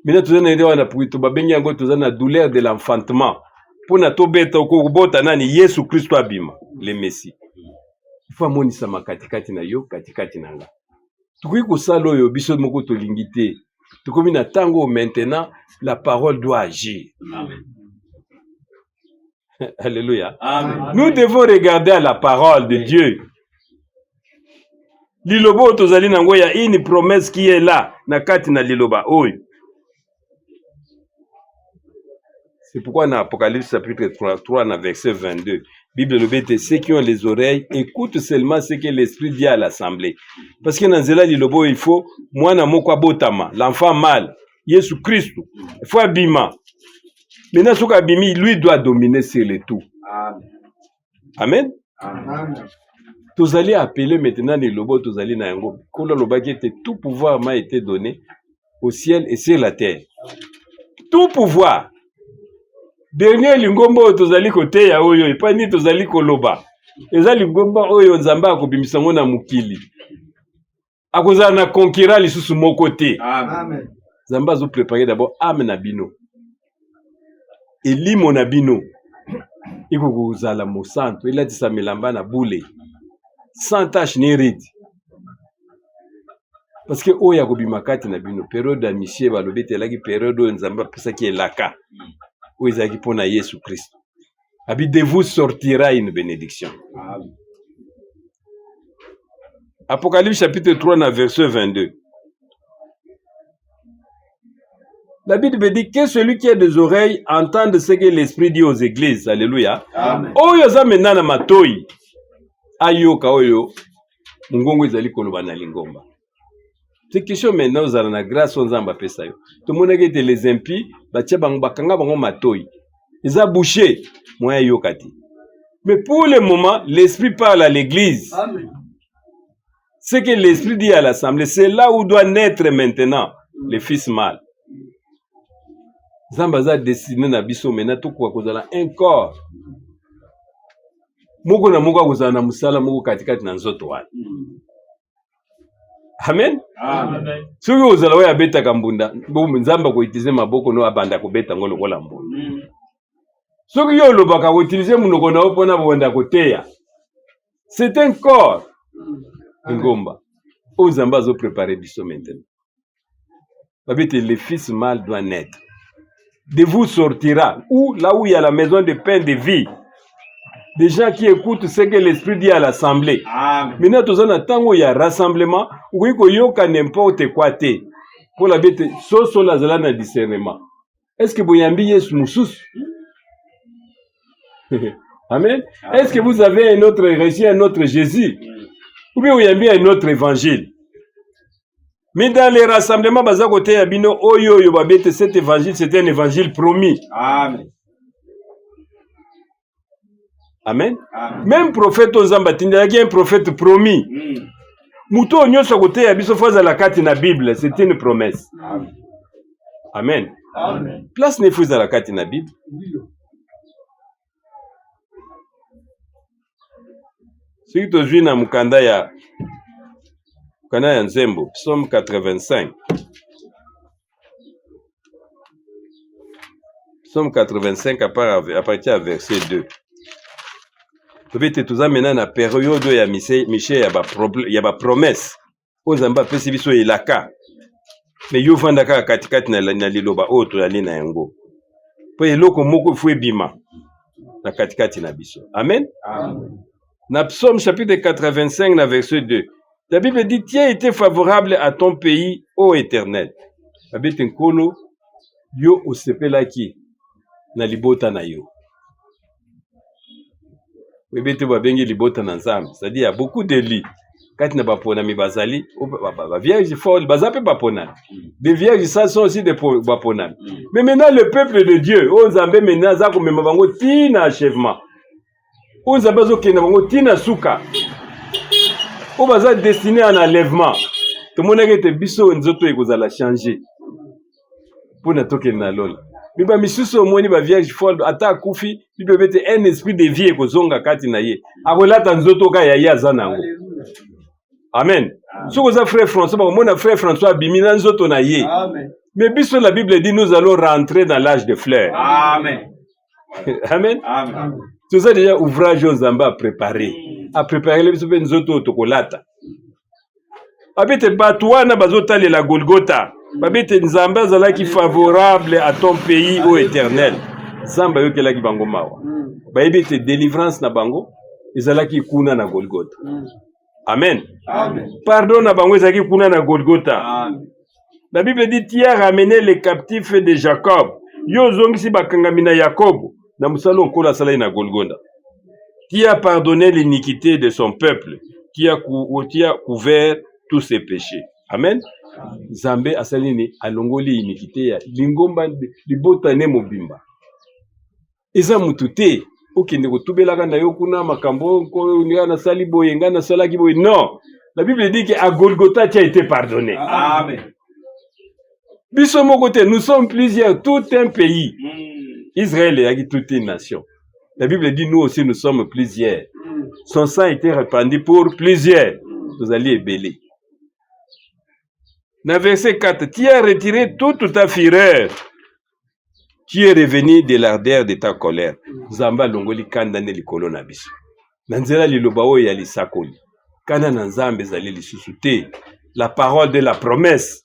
Maintenant toza na wana to babengi yango toza na douleur de l'enfantement mpona tobeta okobota nani Yesu Kristo abima le Messie. Il faut amonisama katikati na yo, katikati na nga. Tokoki kosala oyo biso moko tolingi te. Tokomi na ntango oyo maintenant la parole doit agir. Amen. Alléluia. Amen. Nous devons regarder à la parole de Dieu. Liloba oyo tozali nango ya une promesse qui est là na kati na liloba oyo. C'est pourquoi dans Apocalypse chapitre 3, 3 na verset 22, Bible elobi ete ceux qui ont les oreilles écoutent seulement ce que l'Esprit dit à l'assemblée. Parce que na nzela liloba oyo il faut mwana moko abotama, l'enfant mâle, Yesu Christ, il faut abima. Maintenant soki abimi, lui doit dominer sur le tout. Amen. Amen. Amen. Tozali appelé maintenant liloba oyo tozali na yango. Nkolo alobaki ete tout pouvoir m'a été donné au ciel et sur la terre. Tout pouvoir. Dernier lingomba oyo tozali koteya oyo epai nini tozali koloba eza lingomba oyo Nzambe akobimisa yango na mokili. Akozala na concurrent lisusu moko te. Amen. Nzambe azo préparer d'abord âme na bino, elimo na bino ekoki kozala mosantu, elatisa milamba na bule sans tache ni ride. Parce que oyo akobima kati na bino, période ya Michée balobi ete elaki période oyo Nzambe apesaki elaka oyo ezalaki mpona Yesu Kristo. Abi de vous sortira une bénédiction. Amen. Apocalypse chapitre 3 na verset 22. La Bible dit que celui qui a des oreilles entende ce que l'Esprit dit aux églises. Alléluia. Amen. Oyo aza maintenant na matoi ayoka oyo mongongo ezali koloba na lingomba. C'est question maintenant ozala na grâce oyo Nzambe apesa yo. Tomonaki ete les impies batia bango bakanga bango matoi. Eza bouché, moyen ayoka te. Mais pour le moment, l'Esprit parle à l'Église. Amen. Ce que l'Esprit dit à l'Assemblée, c'est là où doit naître maintenant le fils mâle. Nzambe aza destiné na biso maintenant tokoka kozala un corps. Moko na moko akozala na mosala moko katikati na nzoto wana. Amen. Amen. Soki ozala oyo abetaka mbunda, Nzambe akoutilize maboko no abanda kobeta yango lokola mbunda. Soki yo olobaka koutilize monoko na yo mpona kobanda koteya, c'est un corps lingomba oyo Nzambe azoprepare biso maintenant. Babete le fils mâle doit naître. De vous sortira, ou là où il y a la maison de pain de vie, des gens qui écoutent ce que l'Esprit dit à l'assemblée. Amen. Maintenant, toza na ntango ya rassemblement, okoki koyoka n'importe quoi te. Mpo la bete sosola azala na discernement. Est-ce que boyambi Yesu mosusu? Amen. Est-ce que vous avez un autre récit, un autre Jésus? Ou bien oyambi un autre évangile? Mais dans les rassemblements, baza koteya bino oyo oyo babete cet évangile, c'est un évangile promis. Amen. Amen. Amen. Même prophète oyo Nzambe atindaki un prophète promis. Moto oyo nyonso akoteya biso fo azala kati na Bible, c'est une promesse. Amen. Amen. Amen. Place ne fo ezala kati na Bible. Ndiyo. Soki tozwi na mokanda ya nzembo, Psaume 85. Psaume 85 à partir ya verset 2. Tobi ete toza maintenant na période oyo ya Michée ya ba promesse oyo Nzambe apesi biso elaka. Mais yo vanda kaka katikati na liloba oyo tozali na yango. Po eloko moko fo ebima na katikati na biso. Amen. Amen. Na Psaume chapitre 85 na verset 2. La Bible dit, tu as été favorable à ton pays, ô Éternel. Babete nkolo, yo osepelaki na libota na yo. Oyebi babengi libota na Nzambe, c'est-à-dire il y a beaucoup de lits. Kati na baponami bazali, ba vierge folle, baza pe baponami. Des vierges, ça sont aussi des baponami. Mais maintenant le peuple de Dieu, oyo Nzambe maintenant aza komema bango ti na achèvement. Oyo Nzambe azokende bango ti na suka. Oyo baza destiné en enlèvement. Tomonaki ete biso nzoto ekozala changer mpona tokende na lola. Mais ba misusu omoni ba vierge folle ata akufi, Bible elobi ete un esprit de vie ekozonga kati na ye. Akolata nzoto kaka ya ye aza na yango. Amen. Soki oza frère François, bakomona frère François abimi na nzoto na ye. Amen. Mais biso la Bible dit nous allons rentrer dans l'âge de fleurs. Amen. Amen. Amen. Toza déjà ouvrage oyo Nzambe a préparé. A préparé biso mpe nzoto oyo tokolata. Babete bato wana bazotalela Golgotha. Babete Nzambe azalaki favorable à ton pays, ô Éternel. Nzambe ayokelaki bango mawa. Bayebi ete délivrance na bango ezalaki kuna na Golgotha. Amen. Amen. Pardon na bango ezalaki kuna na Golgotha. Amen. La Bible dit, tu as ramené les captifs de Jacob. Yo ozongisi bakangami na Jacob na mosala oyo Nkolo asalaki na Golgotha. Tu as pardonné l'iniquité de son peuple. Tu as couvert tous ses péchés. Amen. Nzambe asali nini? Alongoli iniquité ya lingomba libota ne mobimba. Eza mutu te okende kotubelaka na yo kuna makambo oyo nga nasali boye, nga nasalaki boye. Non, la Bible dit que à Golgotha tu as été pardonné. Amen. Biso moko te, nous sommes plusieurs, tout un pays. Israël est toute une nation. La Bible dit nous aussi nous sommes plusieurs. Son sang a été répandu pour plusieurs. Nous allions ébélés. Dans verset 4, tu as retiré toute ta fureur. Tu es revenu de l'ardeur de ta colère. Nzambe alongoli kanda nde likolo na biso. Na nzela liloba oyo ya lisakoli. Kanda na Nzambe ezali lisusu te. La parole de la promesse.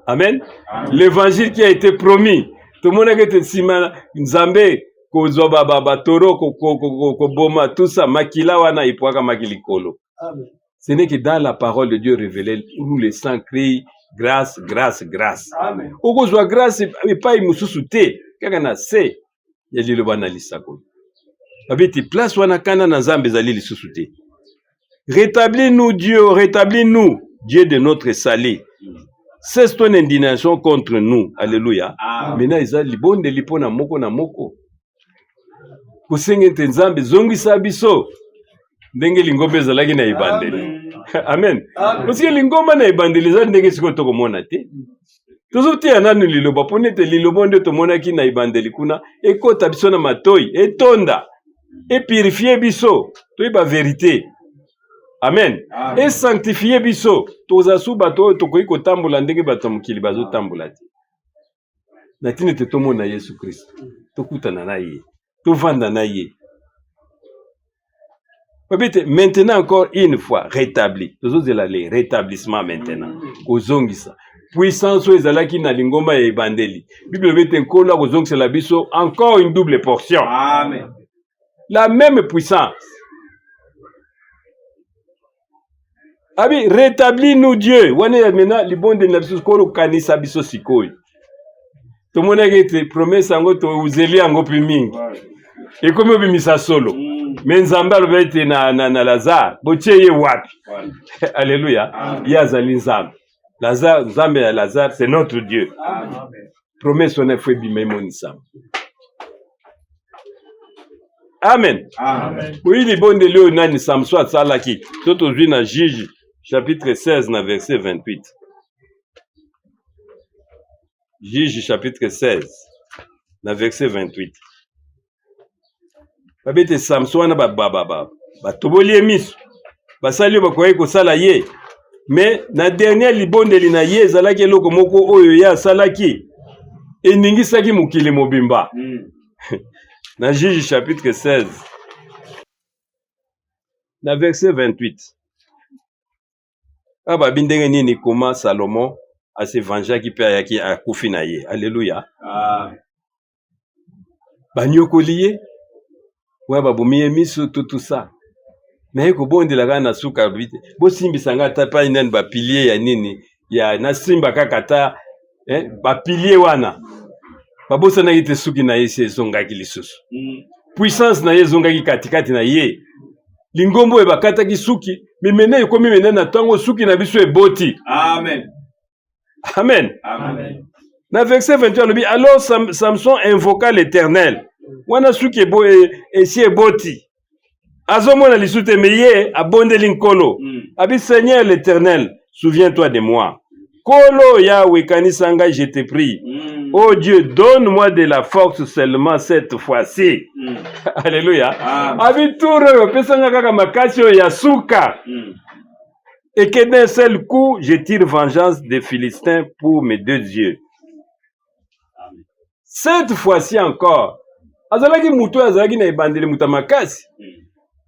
Amen. Amen. L'évangile qui a été promis. Tomonaki ete nsima Nzambe kozwa batoro, koboma, tout ça, makila wana epwakamaki likolo. Amen. Ce n'est que dans la parole de Dieu révélée où le sang crie grâce, grâce, grâce. Amen. Okozwa grâce epai mosusu te, kaka na se ya liloba na lisakoli. Babeti place wana kanda na Nzambe ezali lisusu te. Rétablis-nous Dieu, rétablis-nous Dieu de notre salut. Cesse ton indignation contre nous. Alléluia. Amen. Maintenant eza libondeli mpo na moko na moko. Kosenga ete Nzambe zongisa biso ndenge lingomba ezalaki na ebandeli. Amen. Parce que lingomba na ebandeli eza ndenge sikoyo tokomona te. Tozoteya nanu liloba mpo nete liloba nde tomonaki na ebandeli kuna ekota biso na matoi, etonda, epurifie biso, toyeba verite. Amen. Amen. Esanctifie biso, toza su bato oyo tokoki kotambola ndenge bato ya mokili bazotambola te. Na ntina ete tomona Yesu Kristo, tokutana na ye, tovanda na ye. Babete maintenant encore une fois rétabli, tozozela le rétablissement maintenant, kozongisa puissance oyo ezalaki na lingomba ya ebandeli. Bible elobi ete Nkolo akozongisela biso encore une double portion. Amen. La même puissance. Abi rétablis nous Dieu. Wana ya mena libondeli na biso kolo kanisa biso sikoyo. Tomonaki ete promesse yango tozeli yango mpe mingi. Ekomi obimisa solo. Me Nzambe alobi ete na Lazare botie ye wapi? Alléluia. Ye azali Nzambe. Lazare, Nzambe ya Lazare, c'est notre Dieu. Amen. Promesse wana efo ebima emonisama. Amen. Amen. Oyi libondeli oyo nani Samson asalaki to tozwi na Juge chapitre 16 na verset 28. Juge chapitre 16 na verset 28. Babete Samson wana batoboli ye miso, basali oyo bakokaki kosala ye, me na dernier libondeli na ye ezalaki eloko moko oyo ye asalaki eningisaki mokili mobimba. Na Juge chapitre 16 na verset 28 awa babi ndenge nini koma Salomon ase vengeaki mpe ayaki akufi na ye. Alléluia. Banyokoli ye oyo babomi ye miso tout ça. Naye kobondela kaka na suka alobi te bosimbisa nga ata pai nani bapilie ya nini ya nasimba kaka ata bapilie wana babosanaki te suki na ye esi ezongaki lisusu. Puissance na ye ezongaki katikati na ye. Lingombo oyo bakataki suki mimene ekomi mene na ntango suki na biso eboti. Amen. Amen. Amen. Na verset 28 alobi alors Samson invoqua l'Éternel. Wana suki esi eboti. Azomona lisusu te, mais ye abondeli Nkolo. Abi Seigneur l'Éternel, souviens-toi de moi. Kolo Yahweh kanisa ngai, je te prie. Oh Dieu, donne-moi de la force seulement cette fois-ci. Alléluia. Amen. Abi tour oyo opesa nga kaka makasi oyo ya suka. Et que d'un seul coup, je tire vengeance des Philistins pour mes deux yeux. Amen. Cette fois-ci encore, azalaki moto oyo azalaki na ebandeli moto ya makasi.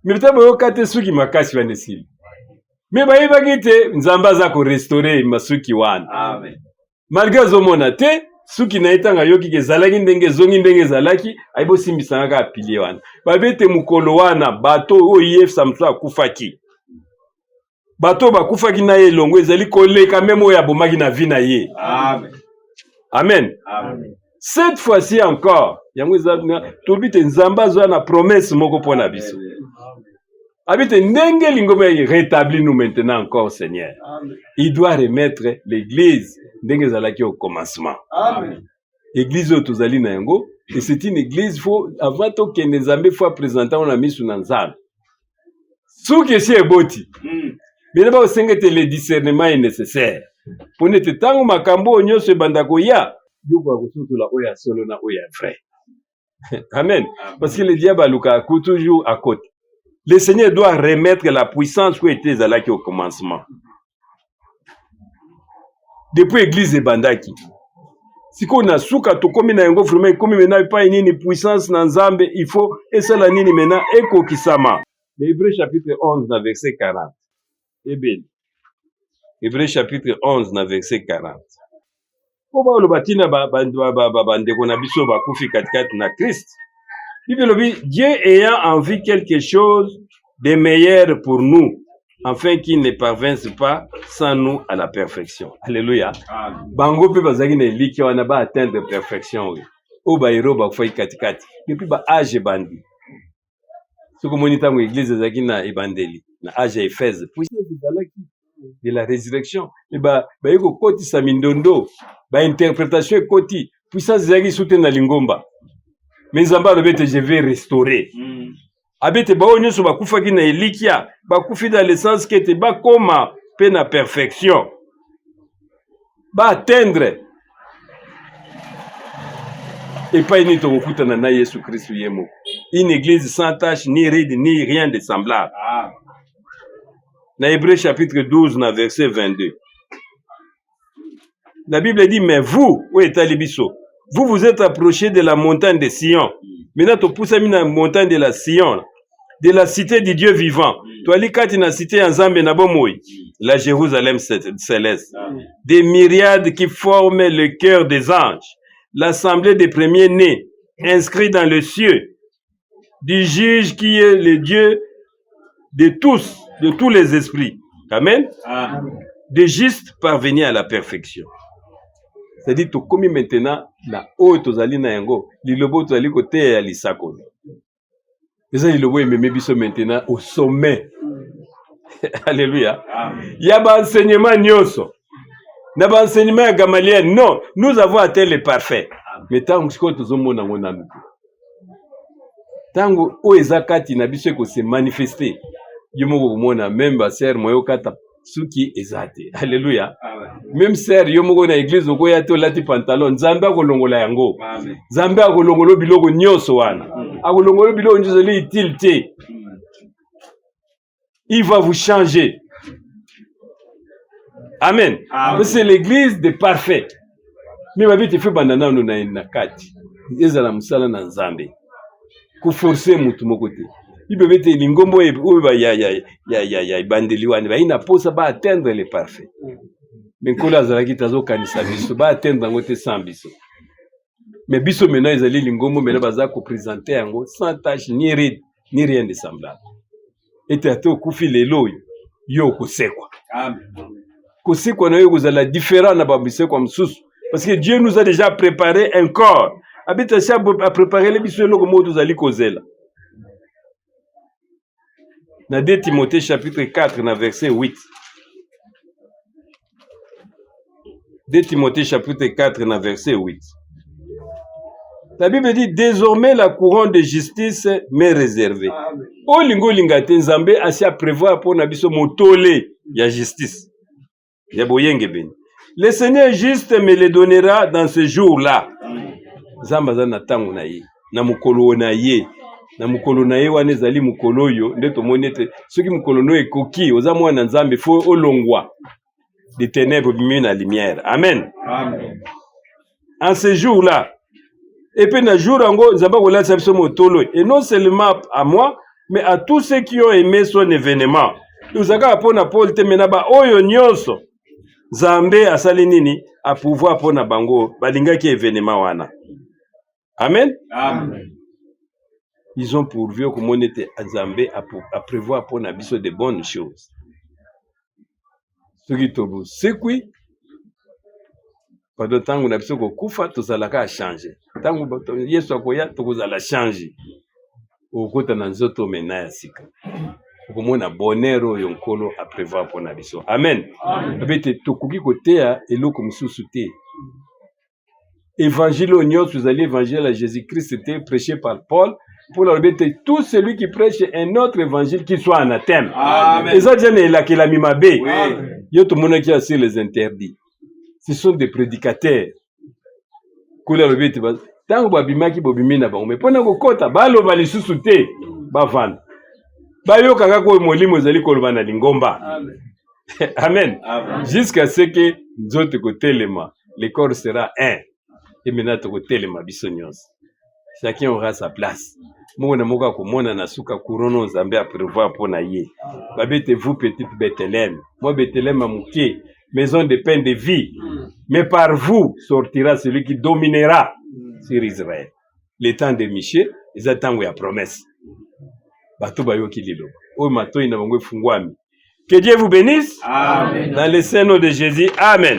Mais peut-être boyoka te suki makasi wana esili. Mais bayebaki te Nzambe aza ko restaurer masuki wana. Amen. Malgré azomona te, suki na ye ntango ayoki ke ezalaki ndenge ezongi ndenge ezalaki, ayebi bosimbisanga kaka pilier wana. Bayebi ete mokolo wana bato oyo ye Samson akufaki, bato oyo bakufaki na ye elongo ezali koleka meme oyo abomaki na vie na ye. Amen. Amen. Amen. Cette fois-ci encore, yango eza tobi te Nzambe azwa na promesse moko mpo na biso. Abi te ndenge lingomba ya rétablit nous maintenant encore Seigneur. Amen. Il doit remettre l'église ndenge ezalaki au commencement. Amen. Église oyo tozali na yango, et c'est une église faut avant tokende Nzambe faut présenter na misu na Nzambe. Soki esi eboti, bino bakosenga ete le discernement est nécessaire. Mpo nete ntango makambo oyo nyonso ebanda koya, yo okoka kososola oyo ya solo na oyo ya vrai. Amen. Parce que le diable alukaka toujours à côté. Le Seigneur doit remettre la puissance oyo ete ezalaki au commencement. Depuis église ebandaki. Sikoyo na suka tokomi na yango vraiment ekomi maintenant epai nini puissance na Nzambe il faut esala nini maintenant ekokisama. Hébreux chapitre 11 na verset 40. Ebele. Hébreux chapitre 11 na verset 40. Po baloba tina bandeko na biso bakufi katikati na Christ. Bible elobi Dieu ayant envie quelque chose de meilleur pour nous, afin qu'il ne parvinsse pas sans nous à la perfection. Alléluia. Amen. Bango pe bazalaki na elikya wana ba atteindre perfection oyo. Oyo ba héros bakufaki katikati. Depuis ba âge ebandi. Soki omoni ntango église ezalaki na ebandeli, na âge ya Éphèse, puissance ezalaki de la résurrection. Et ba baye kokotisa mindondo, ba interprétation ekoti, puissance ezalaki sute na lingomba. Mais Nzambe alobi ete je vais restaurer. Abi ete baoyo nyonso bakufaki na elikya, bakufi dans le sens que ete bakoma mpe na perfection, ba atteindre epai nini tokokutana na Yesu Kristu ye moko. Une église sans tache, ni ride, ni rien de semblable. Ah. Na Hébreux chapitre 12 na verset 22. La Bible dit, mais vous, oyo etali biso, vous vous êtes approchés de la montagne de Sion. Maintenant, topusami na montagne de la Sion, de la cité du Dieu vivant. Toali kati na cité ya Nzambe na bomoi, la Jérusalem céleste. Des myriades qui forment le cœur des anges, l'assemblée des premiers-nés, inscrits dans le cieux, du juge qui est le Dieu de tous, de tous les esprits. Amen. Amen. De juste parvenir à la perfection. C'est-à-dire tokomi maintenant na oyo tozali na yango, lilobo oyo tozali koteya ya lisakoli. Eza lilobo ememi biso maintenant au sommet. Alléluia. Amen. Ya ba enseignement nyonso. Na ba enseignement ya Gamaliel, non, nous avons atteint le parfait. Mais tango sikoyo tozomona yango nanu te. Tango oyo eza kati na biso eko se manifester, yo moko okomona meme ba sœur moyen okata suki eza te. Alléluia. Meme sœur yo moko na église okoya te olati pantalon, Nzambe akolongola yango. Nzambe akolongola biloko nyonso wana. Akolongola biloko nyonso ezali utile te. Il va vous changer. Amen. Amen. C'est l'église des parfaits. Mais babi te fait banda nanu na na kati. Ezala musala na Nzambe. Ko forcer mutu moko te. Bible bete lingombo oyo ba ya ya ya ya ya ebandeli wana ba ina posa ba atteindre les parfaits. Mais Nkolo azalaki te azokanisa biso ba atteindre yango te sans biso. Mais biso maintenant ezali lingombo maintenant baza ko présenter yango sans tache ni ride ni rien de semblable. Ete ata okufi lelo oyo yo okosekwa. Amen. Kosekwa na yo ekozala différent na babisekwa mosusu parce que Dieu nous a déjà préparé un corps. Abeta si a préparé biso eloko moko tozali kozela. Na 2 Timothée chapitre 4 na verset 8. 2 Timothée chapitre 4 na verset 8. La Bible dit désormais la couronne de justice m'est réservée. Olingo olinga te Nzambe asi a prévoir mpo na biso motole ya justice ya boyengebene. Le Seigneur juste me le donnera dans ce jour-là. Nzambe aza na ntango na ye, na mokolo na ye, na mokolo na ye wana ezali mokolo oyo nde tomoni ete soki mokolo no ekoki, oza mwana Nzambe, faut olongwa des ténèbres obimi na lumière. Amen. Amen. En ce jour-là, et puis na jour yango Nzambe akolatisa biso motolo, et non seulement à moi, mais à tous ceux qui ont aimé son événement. Tozalaka mpo na Paul te, mais na ba oyo nyonso Nzambe asali nini? A pouvoir mpo na bango balingaki événement wana. Amen. Amen. Ils ont pourvu komona ete Nzambe a prévoir mpo na biso de bonnes choses. Soki tobosekwi, pardon, ntango na biso kokufa tozalaka a changer. Ntango Yesu akoya tokozala changer. Okokota na nzoto mena ya sika. Okomona bonheur oyo Nkolo a prévoir mpo na biso. Amen. Amen. Abete tokoki koteya eloko mosusu te. Évangile oyo nyonso ezali évangile ya Jésus-Christ te, prêché par Paul. Paul alobi ete tout celui qui prêche un autre évangile qui soit anathème. Amen. Eza déjà na elakelami mabe. Oui. Yo tomonaki ya sur les interdits. Ce sont des prédicateurs. Kolo alobi ete ntango babimaki bobimi na bango, mais mpona kokota baloba lisusu te, bavanda. Bayoka kaka oyo molimo ezali koloba na lingomba. Amen. Amen. Amen. Jusqu'à ce que nzoto ekotelema, le corps sera un. Et maintenant tokotelema biso nyonso. Chacun aura sa place. Moko na moko akomona na suka couronne oyo Nzambe a prévoir mpo na ye. Babete vous petite Bethléem, moi Bethléem ya moke, maison de pain de vie. Mais par vous sortira celui qui dominera sur Israël. Le temps de Michée, eza tango ya promesse. Bato bayoki liloba. Oyo matoi na bango efungwami. Que Dieu vous bénisse. Amen. Dans le Saint nom de Jésus. Amen.